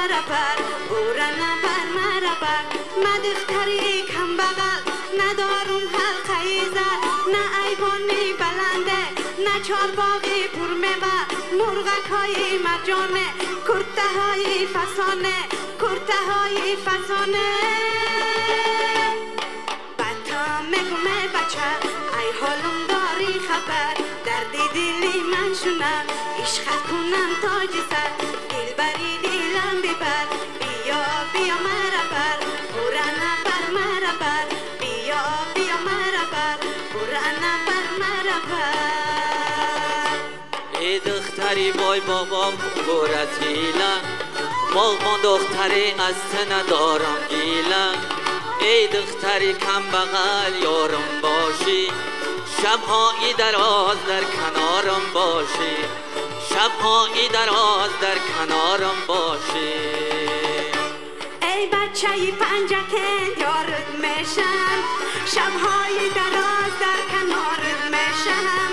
مرا بر، بورا نبر مرا بر. من دختری کم بغل، ندارم حلقه زر، نه ایوانی بلنده، نه چارباغی پر میوه، مرغک های مرجانه، کرته های فسانه، کرته های فسانه. بتا میگم بچه ای حالم داری خبر، درد دلی من شونه عشقت کنم تاج سر، دلبری دلم ببر، بیا بیا مرا بر، برا نبر مرا بر، بیا بیا مرا بر، برا نبر مرا بر. ای دختری وای بابا پر از حیله، باغبان دختری از تو ندارم گیله. ای دختری کم بغل یارم باشی، شبهایی دراز در کنارم باشی، شبهایی دراز در کنارم باشی. ای بچه پنجکند یارت میشم، شبهای دراز در کنارت میشم،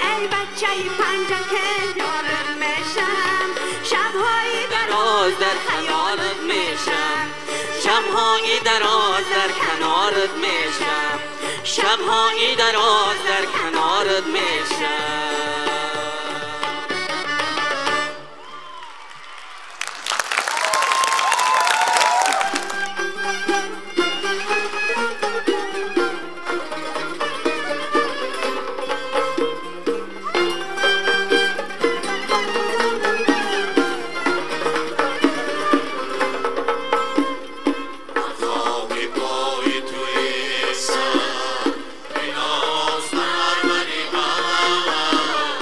ای بچه پنجکند یارت میشم، شبهای دراز در خیالت میشم، شبهایی دراز در کنارت میشم، شبهایی دراز در کنارت میشم. خاک پای توی سر بناز مرمری من.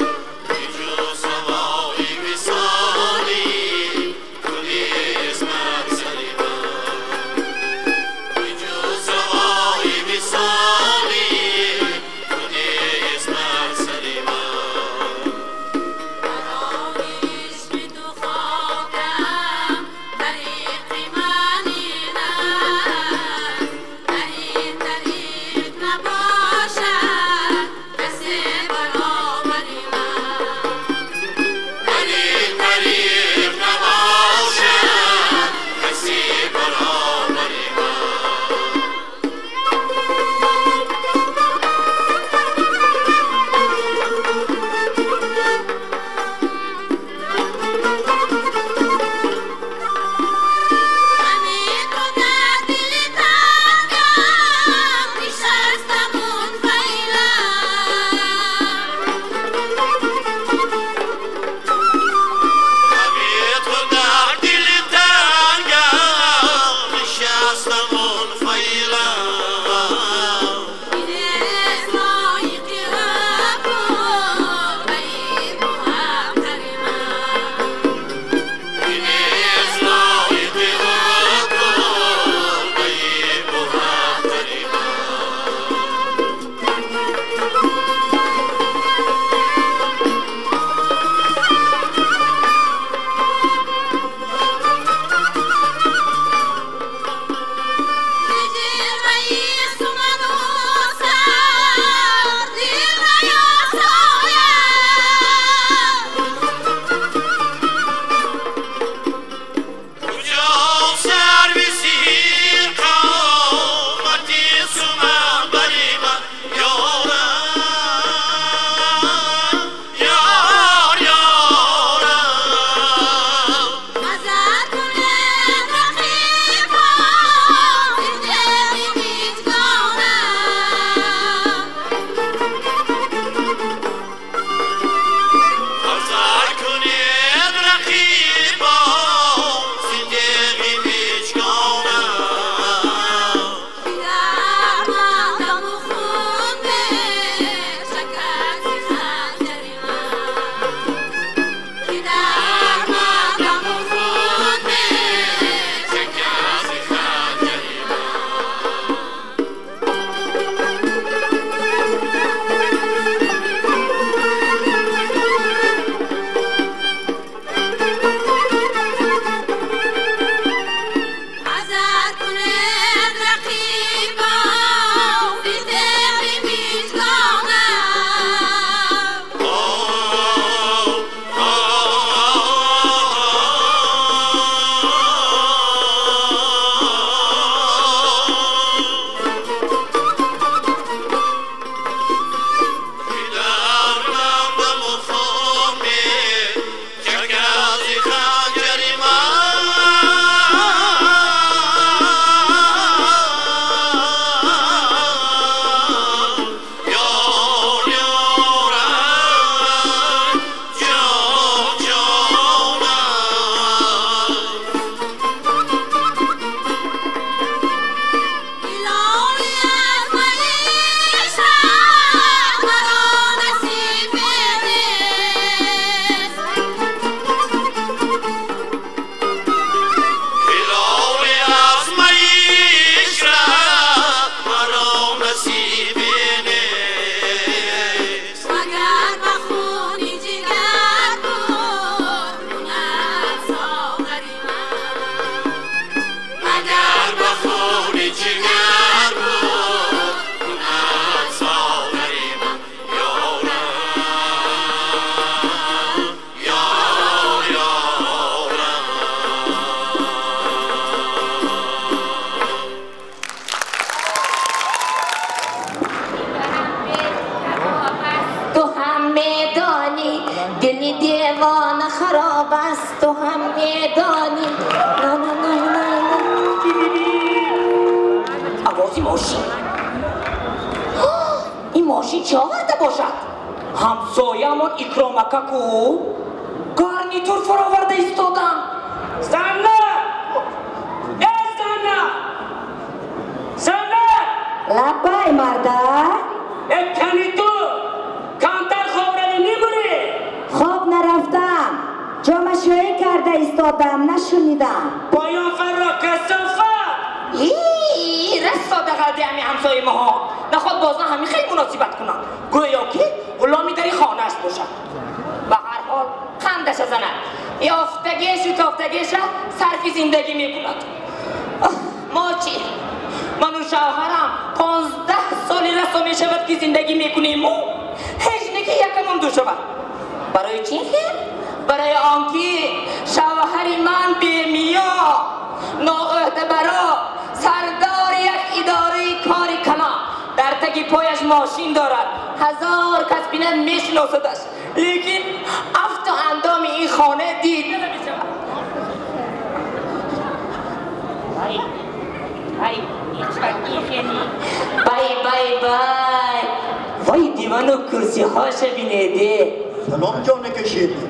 девона хароб аст, ту ҳам медонӣ. Овози мошин. Ин мошин чӣ оварда бошад? Ҳамсоямон Икром ака ку гарнитур фароварда истодам. Зана! Э, зана! Зана! Лаббай, марда. Э, кани ту камтар хоб рави мемурӣ? Хоб нарафтам. Ҷомашӯӣ карда истодам, нашунидам. Поён фарро, касофат! Расо дағалди ҳами ҳамсояи моҳо. Наход бозна ҳами хеле муносибат кунанд. Гӯё ки ғуломи дари хонааш бошад. Ба ҳар ҳол қандаша занад. Ёфтагишу тофтагиша сарфи зиндагӣ мекунад. Мо чӣ? Ману шавҳарам 15 соли расо мешавад ки зиндагӣ мекунему ҳеҷ неки якамон ду шавад. Барои чӣ хел? Барои он ки шавҳари ман бемиё, ноӯҳдабаро, сардори як идораи кори калон, дар таги пояш мошин дорад, 1000 кас бинад мешиносадаш, лекин афту андоми ин хона дида намешавад. Бай бай бай, вой дивану курсиҳоша бинеде. Салом ҷон кашиди.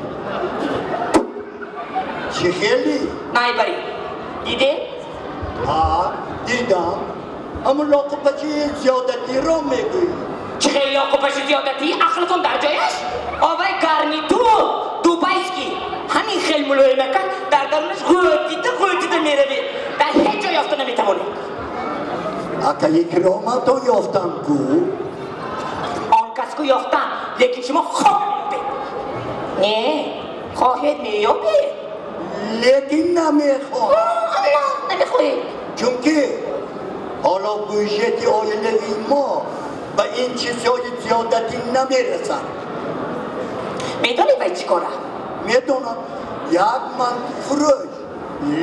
Чӣ хели? Найбари диде? Ҳа, дидам. Аммо лоқупачи зиёдатиро мегӯӣ. Чӣ хели лоқупачи зиёдатӣ? Ақлатон дар ҷояш? Овай гарнитур дубайский ҳамин хел мулоимака дар дарунаш ғӯтида ғӯтида меравед, дар ҳеҷ ҷо ёфта наметавонед. Ака Икромато ёфтам ку? Он кас ку ёфтам, лекин шумо хоб меёбед. Не, хоҳед меёбед, лекин намехоҳам. Намехоҳед? Чунки ҳоло бюҷети оилавии мо ба ин чизҳои зиёдатӣ намерасад. Медонед вай чӣ кора? Медонам. Як мантуфурӯш,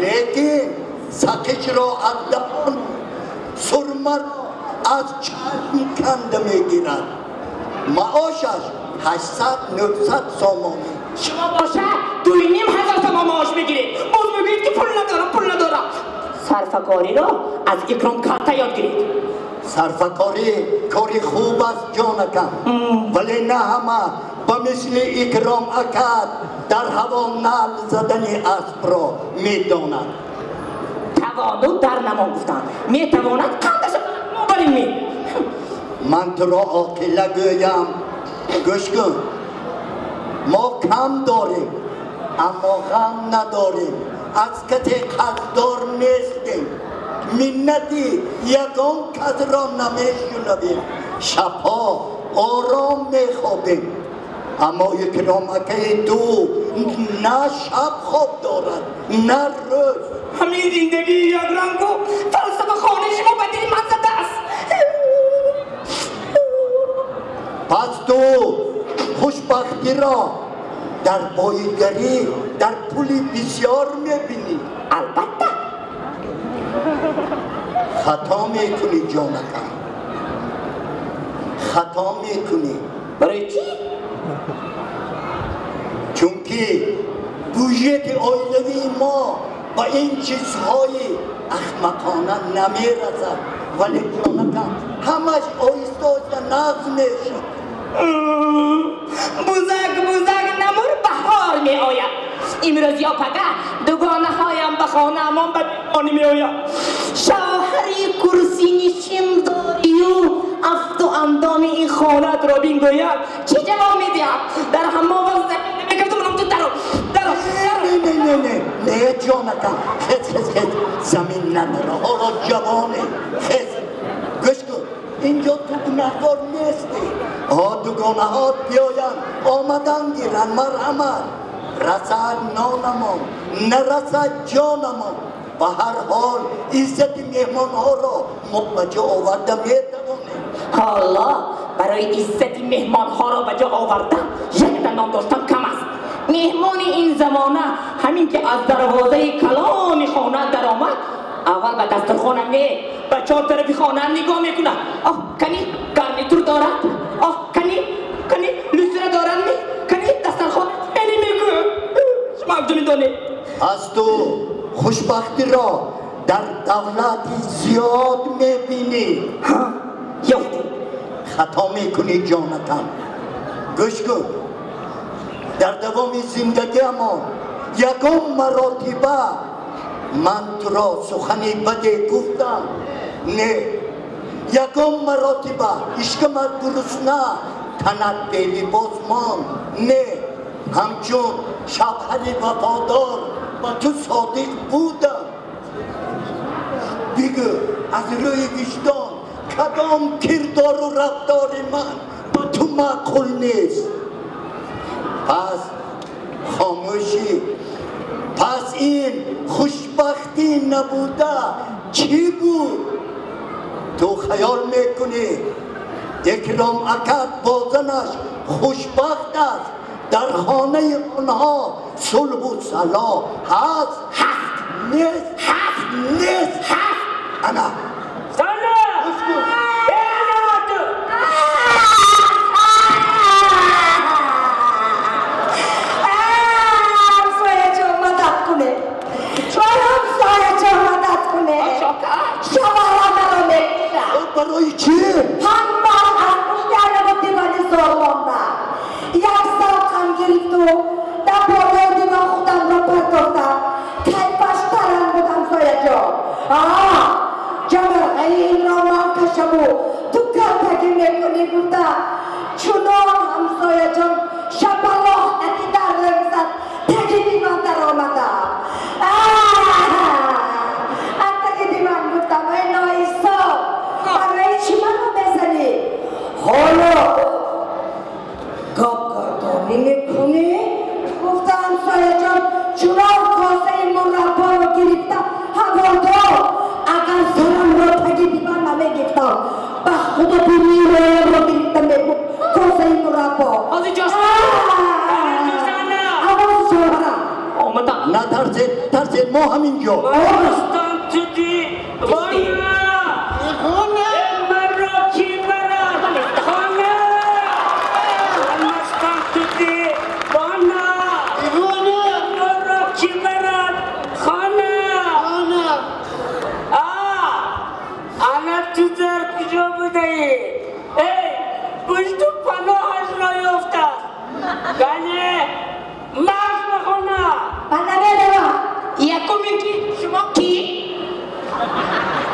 лекин сақичро аз даҳон, сурмаро аз чашм канда мегирад. Маошаш 800-900 сомонӣ. Шумо бошад 2500 сомон маош мегиред, боз мегӯед ки пул надорам, пул надорам. Сарфакориро аз Икром карта ёд гиред. Сарфакорӣ кори хуб аст, ҷонакам, вале на ҳама ба мисли Икром акад дар ҳаво нал задани аспро медонад. Тавону дар намон гуфтанд. Метавонад қандаша мобарин ми. Ман туро оқила гӯям, гӯш кун. Мо кам дорем, аммо ғам надорем. Аз касе қарздор нестем. Миннати ягон касро намешунавем. Шабҳо ором мехобем. Аммо Икром акаи ту на шаб хоб дорад, на рӯз. Ҳамин зиндагии якрангу фалсафахонаи шумо ба дили ман задааст. Пас ту хушбахтиро дар боигарӣ, дар пули бисёр мебинӣ. Албатта. Хато мекунӣ, ҷонакам, хато мекунӣ. Барои чӣ? Чунки бюҷети оилавии мо ба ин чизҳои ахмақона намерасад, вале ҷонакам ҳамаш оҳиста оҳиста нағз мешуд. Бузак бузак намур баҳор меояд. Имрӯз ё пага дугонаҳоям ба хонаамон ба меҳмонӣ меояд. Шавҳари курсинишин дорию афту андоми ин хонаатро бингӯяд, чӣ ҷавоб медиҳам? Дар ҳамон вақт замин намекардам, манам ту даро даро. Не, не, не, не, ҷонакам, хез, хез, хез, замин надаро, ҳоло ҷавоне, хез. Гӯш кун, инҷо ту гунаҳкор нестӣ. Ҳо, дугонаҳот биёянд, омадан гиранд, марҳамат. Расад нонамон, нарасад ҷонамон. Ба ҳар ҳол иззати меҳмонҳоро мо ба ҷо оварда метавонем. Ҳоло барои иззати меҳмонҳоро ба ҷо овардан якта нон доштан кам аст. Меҳмони ин замона ҳамин ки аз дарвозаи калони хона даромад, аввал ба дастурхона не, ба чор тарафи хона нигоҳ мекунад. Оҳ, кани гарнитур дорад? Оҳ, кани люстра дорад ми? Кани дастархон? Эни мегӯяд. Ман медонӣ. Аз ту хушбахтиро дар давлати зиёд мебинӣ. Ҳа, ёфтӣ. Хато мекунӣ ҷонатам. Гӯш кун. Дар давоми зиндагиамон ягон маротиба ман туро сухани баде гуфтам? Не. Ягон маротиба ишкамат гурусна, танат белибос монд? Не. Ҳамчун шавҳари вафодор ба ту содиқ будам. Бигӯ аз рӯи виҷдон кадом кирдору рафтори ман ба ту маъқул нест? Пас хомӯшӣ. Пас ин хушбахтӣ набуда чӣ буд? Ту хаёл мекунӣ Икром акат бо занаш хушбахт аст, дар хонаи онҳо сулҳу салоҳ ҳаст? Ҳаст. Нест. Ҳаст. Нест. Ҳаст. Ана. Зана! Барои чӣ? Ҳама ангушт карда буд дивани зор монда. Як савқам гирифту дар болои диван худамро партофтам. Кайфаш таран буд ҳамсояҷон. Ҷамарғаи инро ман кашаму ту калтагӣ мекунӣ гуфта. Чунон ҳамсояҷон шапалоқ кати дар зад, таги диван даромадам. Аз таги диван гуфтам: эй ноисоб, барои чӣ маро мезанӣ? Ҳоло гапгардонӣ мекунӣ? Гуфта ҳамсояҷон чунон косаи мурабборо гирифта ҳаво дод. Агар сарамро таги диван намегирифтам, ба худо бимироямро гирифта мебуд косаи мураббо. Авози шавҳарам. Омадам. Натарсед, тарсед, мо ҳамин ҷо.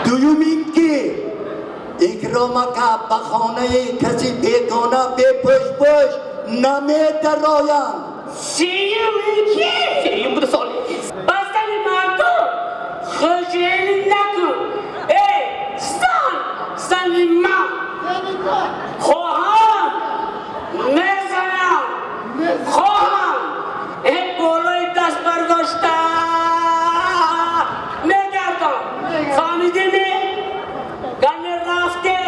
Дуюм ин ки Икром ака ба хонаи каси бегона бепӯшпӯш намедароянд. Сеюм ин ки сеюм буда соли бастани мардум хӯҷаинӣ накун. Эй зан, зани ман хоҳам мезанам, хоҳам э болои даст бардошта мегардам. Фаҳмидӣ? Гане рафте.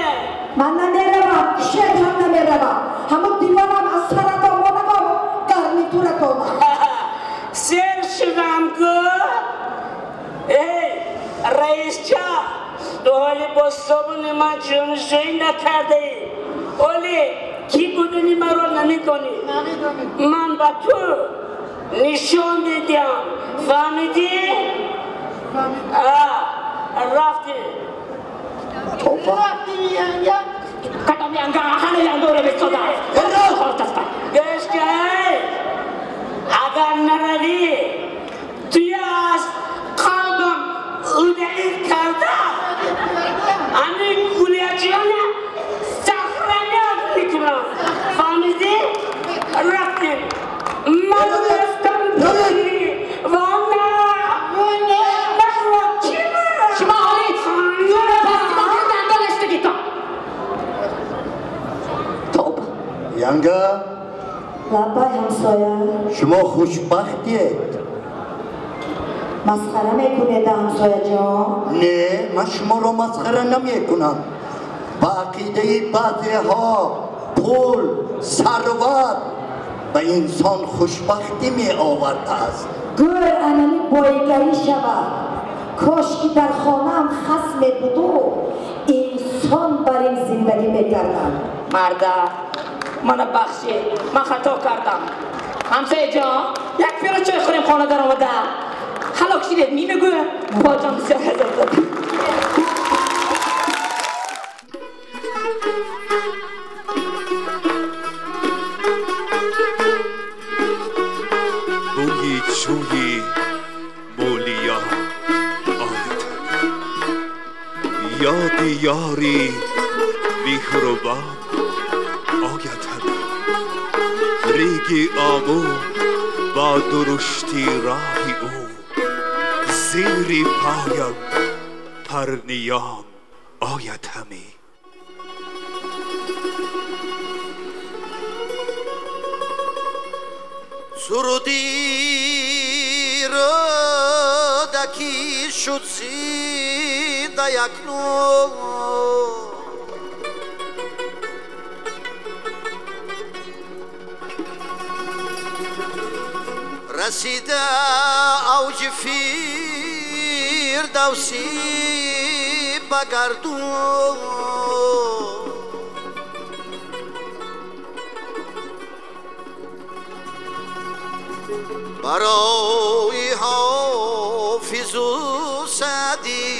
Ман намеравам, кишет ҳам намеравам. Ҳамон диванам аз сарат омадам, гарнитурат омад. Сер шудам гу. Эй, раисча, ту ҳоли бо собуни ман ҷоншӯӣ накардаӣ. Оли кӣ будани маро намедонӣ. Ман ба ту нишон медиҳам. Фаҳмидӣ? Рафтӣ. Кадом янга? Ҳана янгоро бистода. Гӯш кай, агар наравӣ, туя аз қалбам удалил карда, ами гулячиёна сахранят мекунам. Фаҳмидӣ? Рафтем. Ман рафтам вана. Шумо ҳолид Янга? Лабай ҳамсоя. Шумо хушбахтед. Масхара мекунед ҳамсояҷон? Не, ман шуморо масхара намекунам. Ба ақидаи баъзеҳо пул, сарват ба инсон хушбахтӣ меовардааст. Гӯр анами боигарӣ шавад. Кош ки дар хонаам хас мебуду инсон бар ин зиндагӣ мекардам. Марда, мана бахшед, ман хато кардам. Ҳамсояҷон, як пиёла чой хӯрем. хона даромада. Ҳалок шидед мемегӯям. Бобоҷон бисёр азоб дод. بوی چوی مولیا آید، یاد یاری مهربان آید، ریگ آمو با درشتی راه او، زیر پایم پرنیان آید همی. سرودی رودکی شد زیده اکنون، رسیده اوج فردوسی به گردون، برای حافظ و سعدی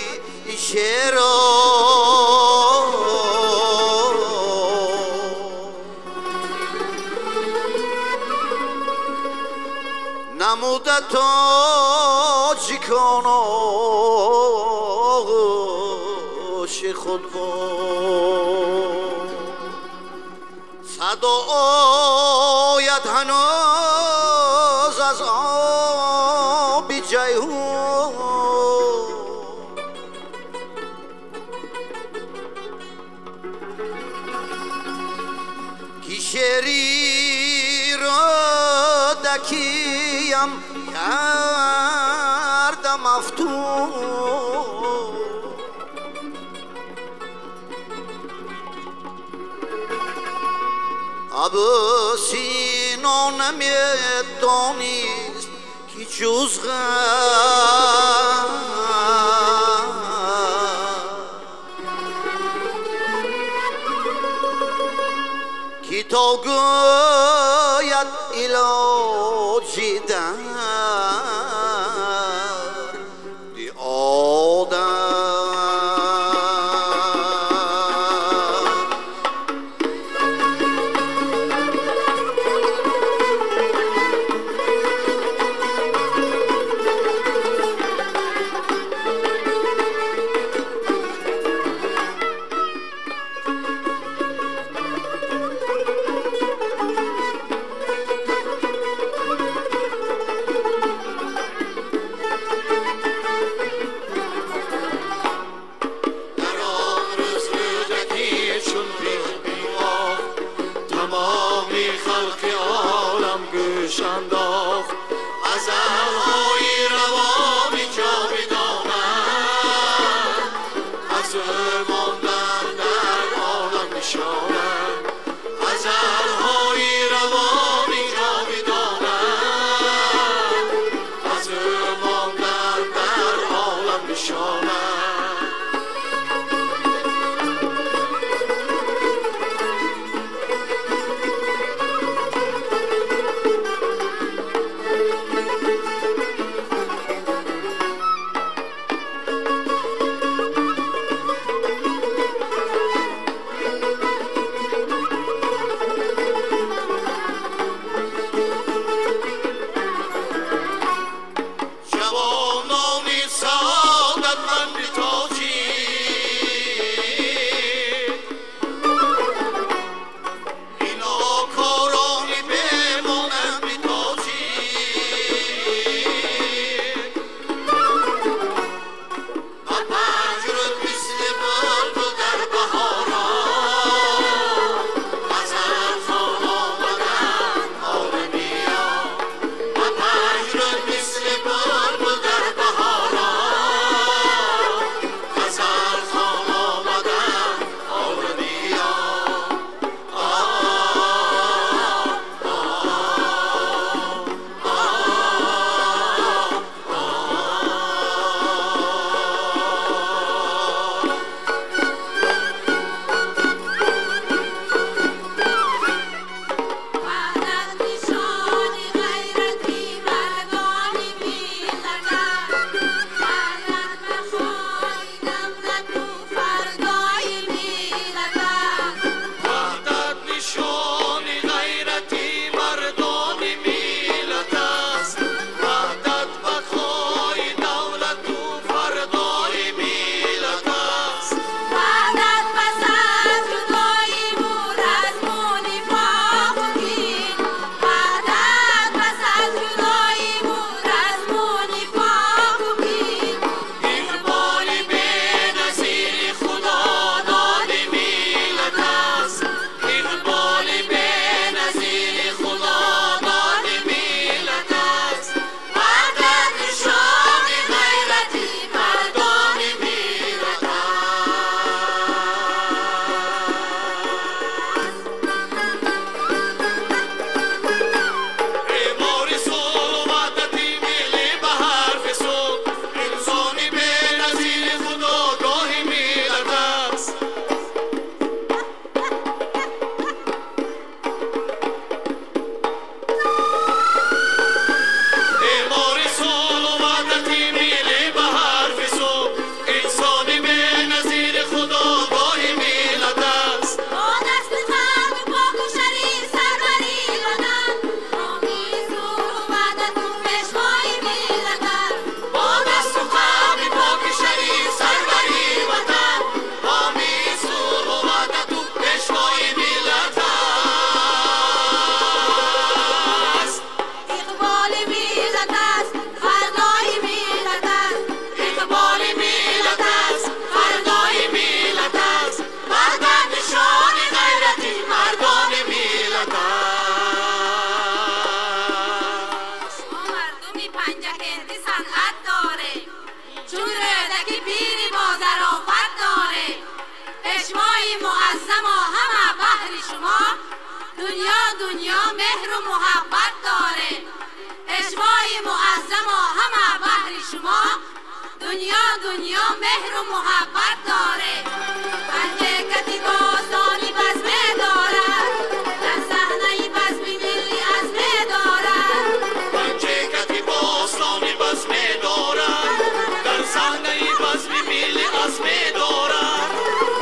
شعرا نموده تاجیکان آغوش خود بود، صدا آید هنوز از آب جیحون، که شعری رودکیم کردم مفتون، ابو سینا نمیدانست که جز غم که تا گوید علاجی درد آدم. Мардуми Панҷакенти санъат дорем, чун Рӯдаки пири бо зарофат дорем. Пешвои муаззамо ҳама баҳри шумо, дунё дунё меҳру муҳаббат дорем. Пешвои муаззамо ҳама баҳри шумо, дунё дунё меҳру муҳаббат дорем. Панҷакати бостони базме дорад, дар саҳнаи базми милли азме дорад. Панҷакати бостони базме дорад, дар саҳнаи базми милли азме дорад.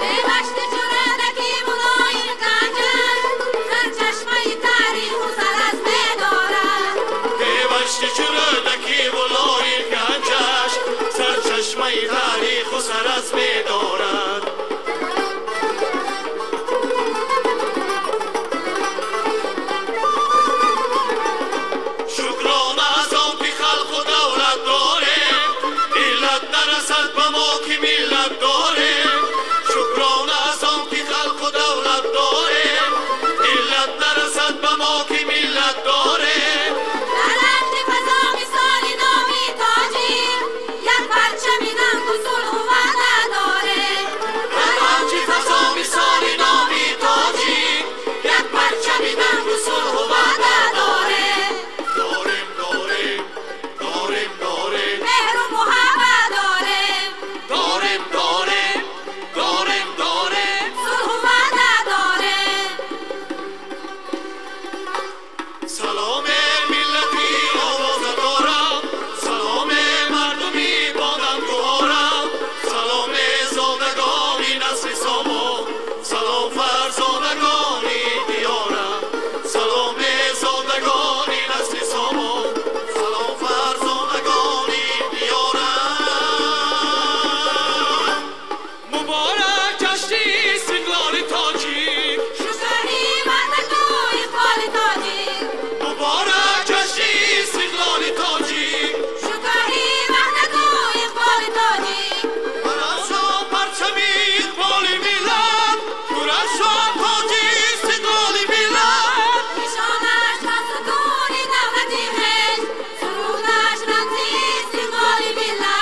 Бевашти чу Рӯдаки мулоим ганҷаш, сарчашмаи таъриху саразме дорад. Бевашти чу Рӯдаки мулоим ганҷаш, сарчашмаи таъриху саразме дорад. Шукрона аз он ки халқу давлат дорем, иллат нарасад ба мо ки миллат дорем. Шукрона аз он ки халқу давлат дорем, иллат нарасад ба мо ки миллат дорем. Дар авҷи фазо мисоли номи тоҷик, як парчами нангу сулҳу ваҳдат дорем. Дар авҷи фазо мисоли номи тоҷик, як парчами нангу сулҳу ваҳдат дорем. Дорем, дорем, дорем, дорем, меҳру муҳаббат дорем. Дорем, дорем, дорем, дорем, сулҳу ваҳдат дорем. Саломе миллати овоза дорам, саломе мардуми бонангуҳорам, саломе зодагони насри сомон, салом фарзонагони диёрам, саломе зодагони насри сомон, салом фарзонагони диёрам. Муборак ҷашни истиқлоли тоҷик, Шукри ваҳдату иқболи тоҷик, муборак ҷашни истиқлоли тоҷик, шукри ваҳдату иқболи тоҷик. Барафшон парчами иқболи миллат, дурахшон тоҷи истиқлоли миллат. Нишонаш ба сутуни давлати хеш, сурудаш рамзи истиқлоли миллат.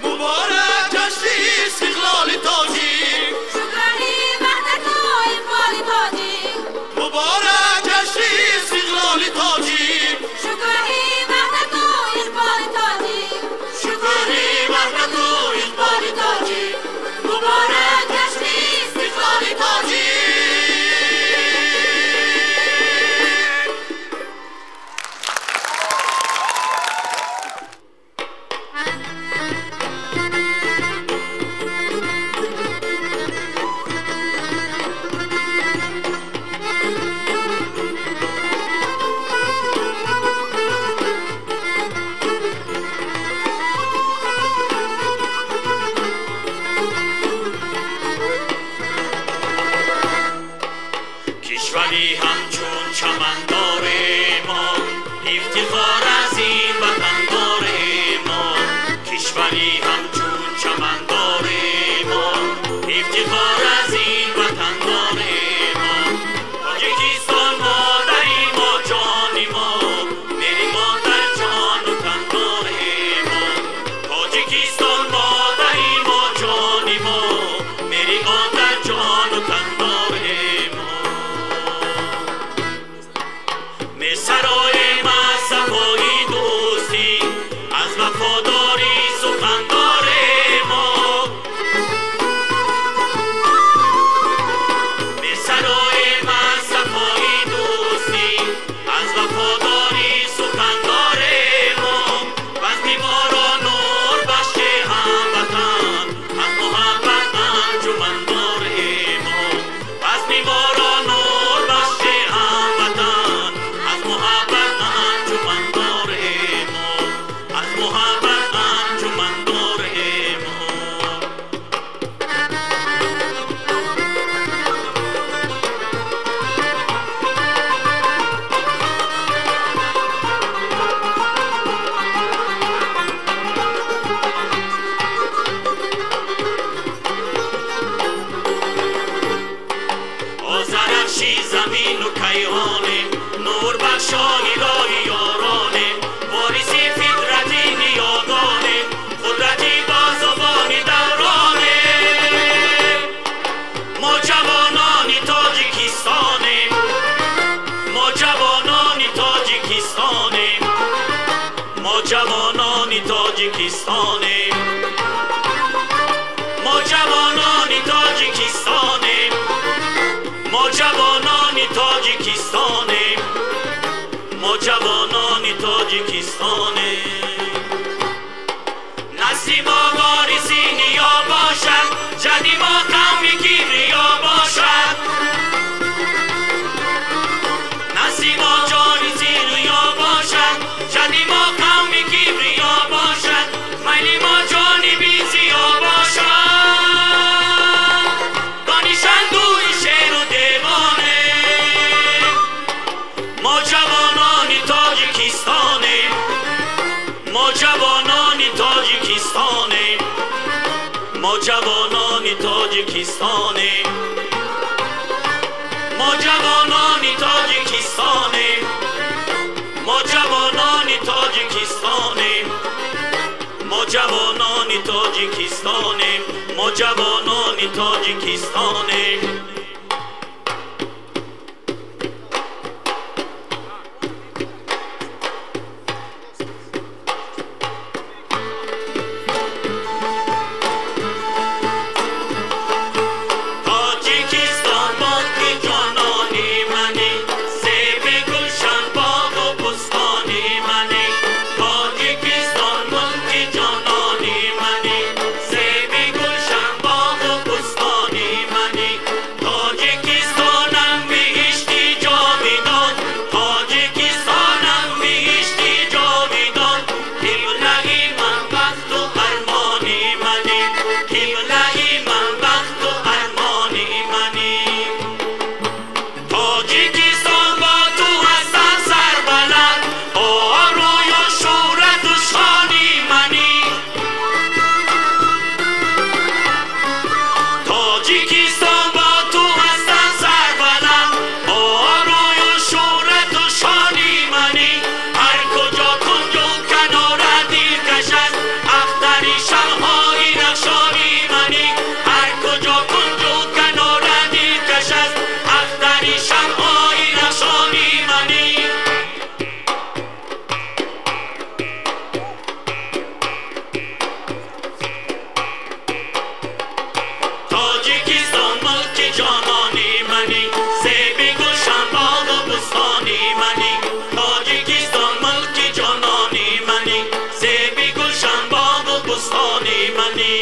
Муборак ҷашни истиқлоли тоҷик, Шукри ваҳдату иқболи тоҷик, муборак ҷашни истиқлоли тоҷик, шукри ваҳдату иқболи тоҷик, шукри ваҳдату иқболи тоҷик, муборак ҷашни истиқлоли тоҷик. Кишвари ҳамчун чаман дорем, ифтихор аз ин ватан дорем. Кишвари ҳамчун чаман дорем, ифтихор аз ин ватан дорем. Тоҷикистон модари мо, ҷони мо, мери мо дар ҷону тан дорем. Тоҷикистон модари мо, ҷони мо, мери мо дар ҷону тан дорем. Месароем аз сафои дӯстӣ, аз вафодорӣ сухан дорем. Месароем аз сафои дӯстӣ, аз вафодорӣ сухан дорем. Базми моро нур бахши ҳамватан, аз муҳаббат анҷуман дорем. Базми моро нур бахши ҳамватан, аз муҳаббат анҷуман дорем. Аз муҳаббат анҷуман дорем. Ҷавонони Тоҷикистонем, мо ҷавонони Тоҷикистонем, мо ҷавонони Тоҷикистонем, мо ҷавонони Тоҷикистонем. Насли мо вориси ниё бошад, ҷадди мо қавми кибриё бошад. Насли мо ҷориси ниё бошад, ҷадди мо қавми кибриё бошад, майли мо ҷониби зиё бошад. Донишандӯи шеру девонем, мо ҷавонони Тоҷикистонем, мо ҷавонони Тоҷикистонем, мо ҷавонони Тоҷикистонем, мо ҷавонони Тоҷикистонем, мо ҷавонони Тоҷикистонем, мо ҷавонони Тоҷикистонем, мо ҷавонони Тоҷикистонем. Тоҷикистон мулки ҷонони мани, зеби гулшан боғу бӯстони мани. Тоҷикистон мулки ҷонони мани, зеби гулшан боғу бӯстони мани. Тоҷикистонам биҳишти ҷовидон, Тоҷикистонам биҳишти ҷовидон. Қиблаи ман бахту армони мани, қиблаи ман бахту армони мани. Тоҷикистон бо ту ҳастам сарбаланд, обрӯю шӯҳрату шони мани. Тоҷикистон бо ту ҳастам сарбаланд, обрӯю шӯҳрату шони мани. Ҳар куҷо кунҷу канора дилкаш аст, ахтари шамъҳои рахшони мани. Ҳар куҷо кунҷу канора дилкаш аст, ахтари шамъҳои рахшони мани. Тоҷикистон мулки ҷонони мани, зеби гулшан боғу бӯстони мани. Тоҷикистон мулки ҷонони мани, зеби гулшан боғу бӯстони мани.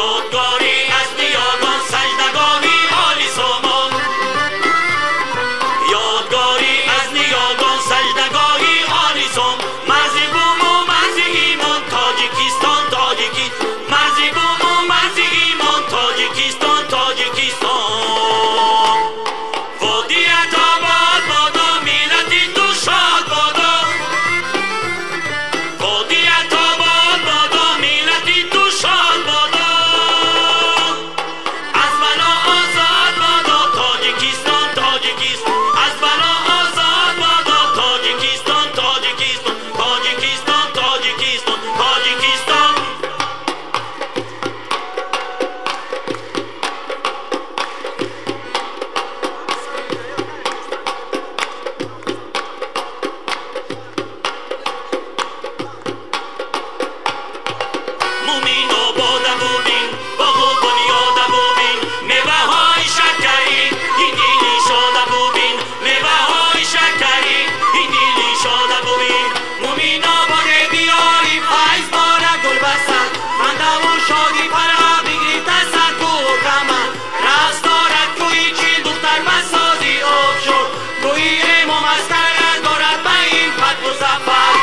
Ёдгорӣ аз ниёгон, саҷдагоҳи оли сомон. Ёдгорӣ аз ниёгон, саҷдагоҳи оли сом. Марзи буму марзи имон, Тоҷикистон, Тоҷикистон. Марзи буму марзи имон, Тоҷикистон, Тоҷикистон. Водият обод бодо, миллати ту шод бодо. Водият обод бодо, миллати ту шод бодо. Аз бало озод бодо, Тоҷикистон, Тоҷикистон. Аз бало озод бодо, Тоҷикистон, Тоҷикистон. Тоҷикистон, Тоҷикистон, Тоҷикистон. Муминобода бубин, боғу бунёда бубин, меваҳои шакарӣ, ин дили шода бубин, меваҳои шакарӣ, ин дили шода бубин. Муминободе диёри файз бора гулбасад, хандаву шодӣ фаро бигирифта сад кӯҳу камар. Рақс дорад кӯҳи Чилдухтар ба сози обшор, кӯҳи Эмом аз кара дорад ба ин фатҳу зафар.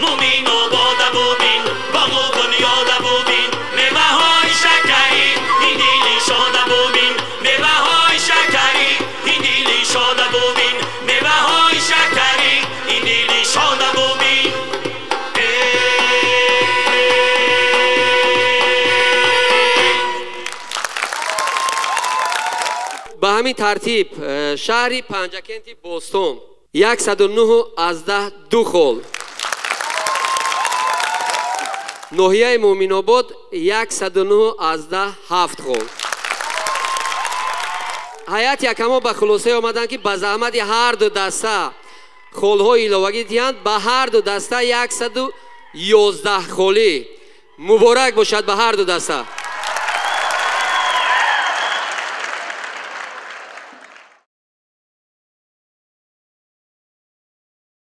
Муминобода бубин, боғу бунёда бубин, меваҳои шакарӣ, ин дили шода бубин, меваҳои шакарӣ, ин дили шода бубин, меваҳои шакарӣ, ин дили шода бубин. Ба ҳамин тартиб, шаҳри Панҷакенти бостон 109,2 хол. Ноҳияи Муъминобод 109,7 хол. Ҳайати ҳакамон ба хулосае омаданд, ки ба заҳмати ҳар ду даста холҳои иловагӣ диҳанд. Ба ҳар ду даста 111 холӣ. Муборак бошад ба ҳар ду даста.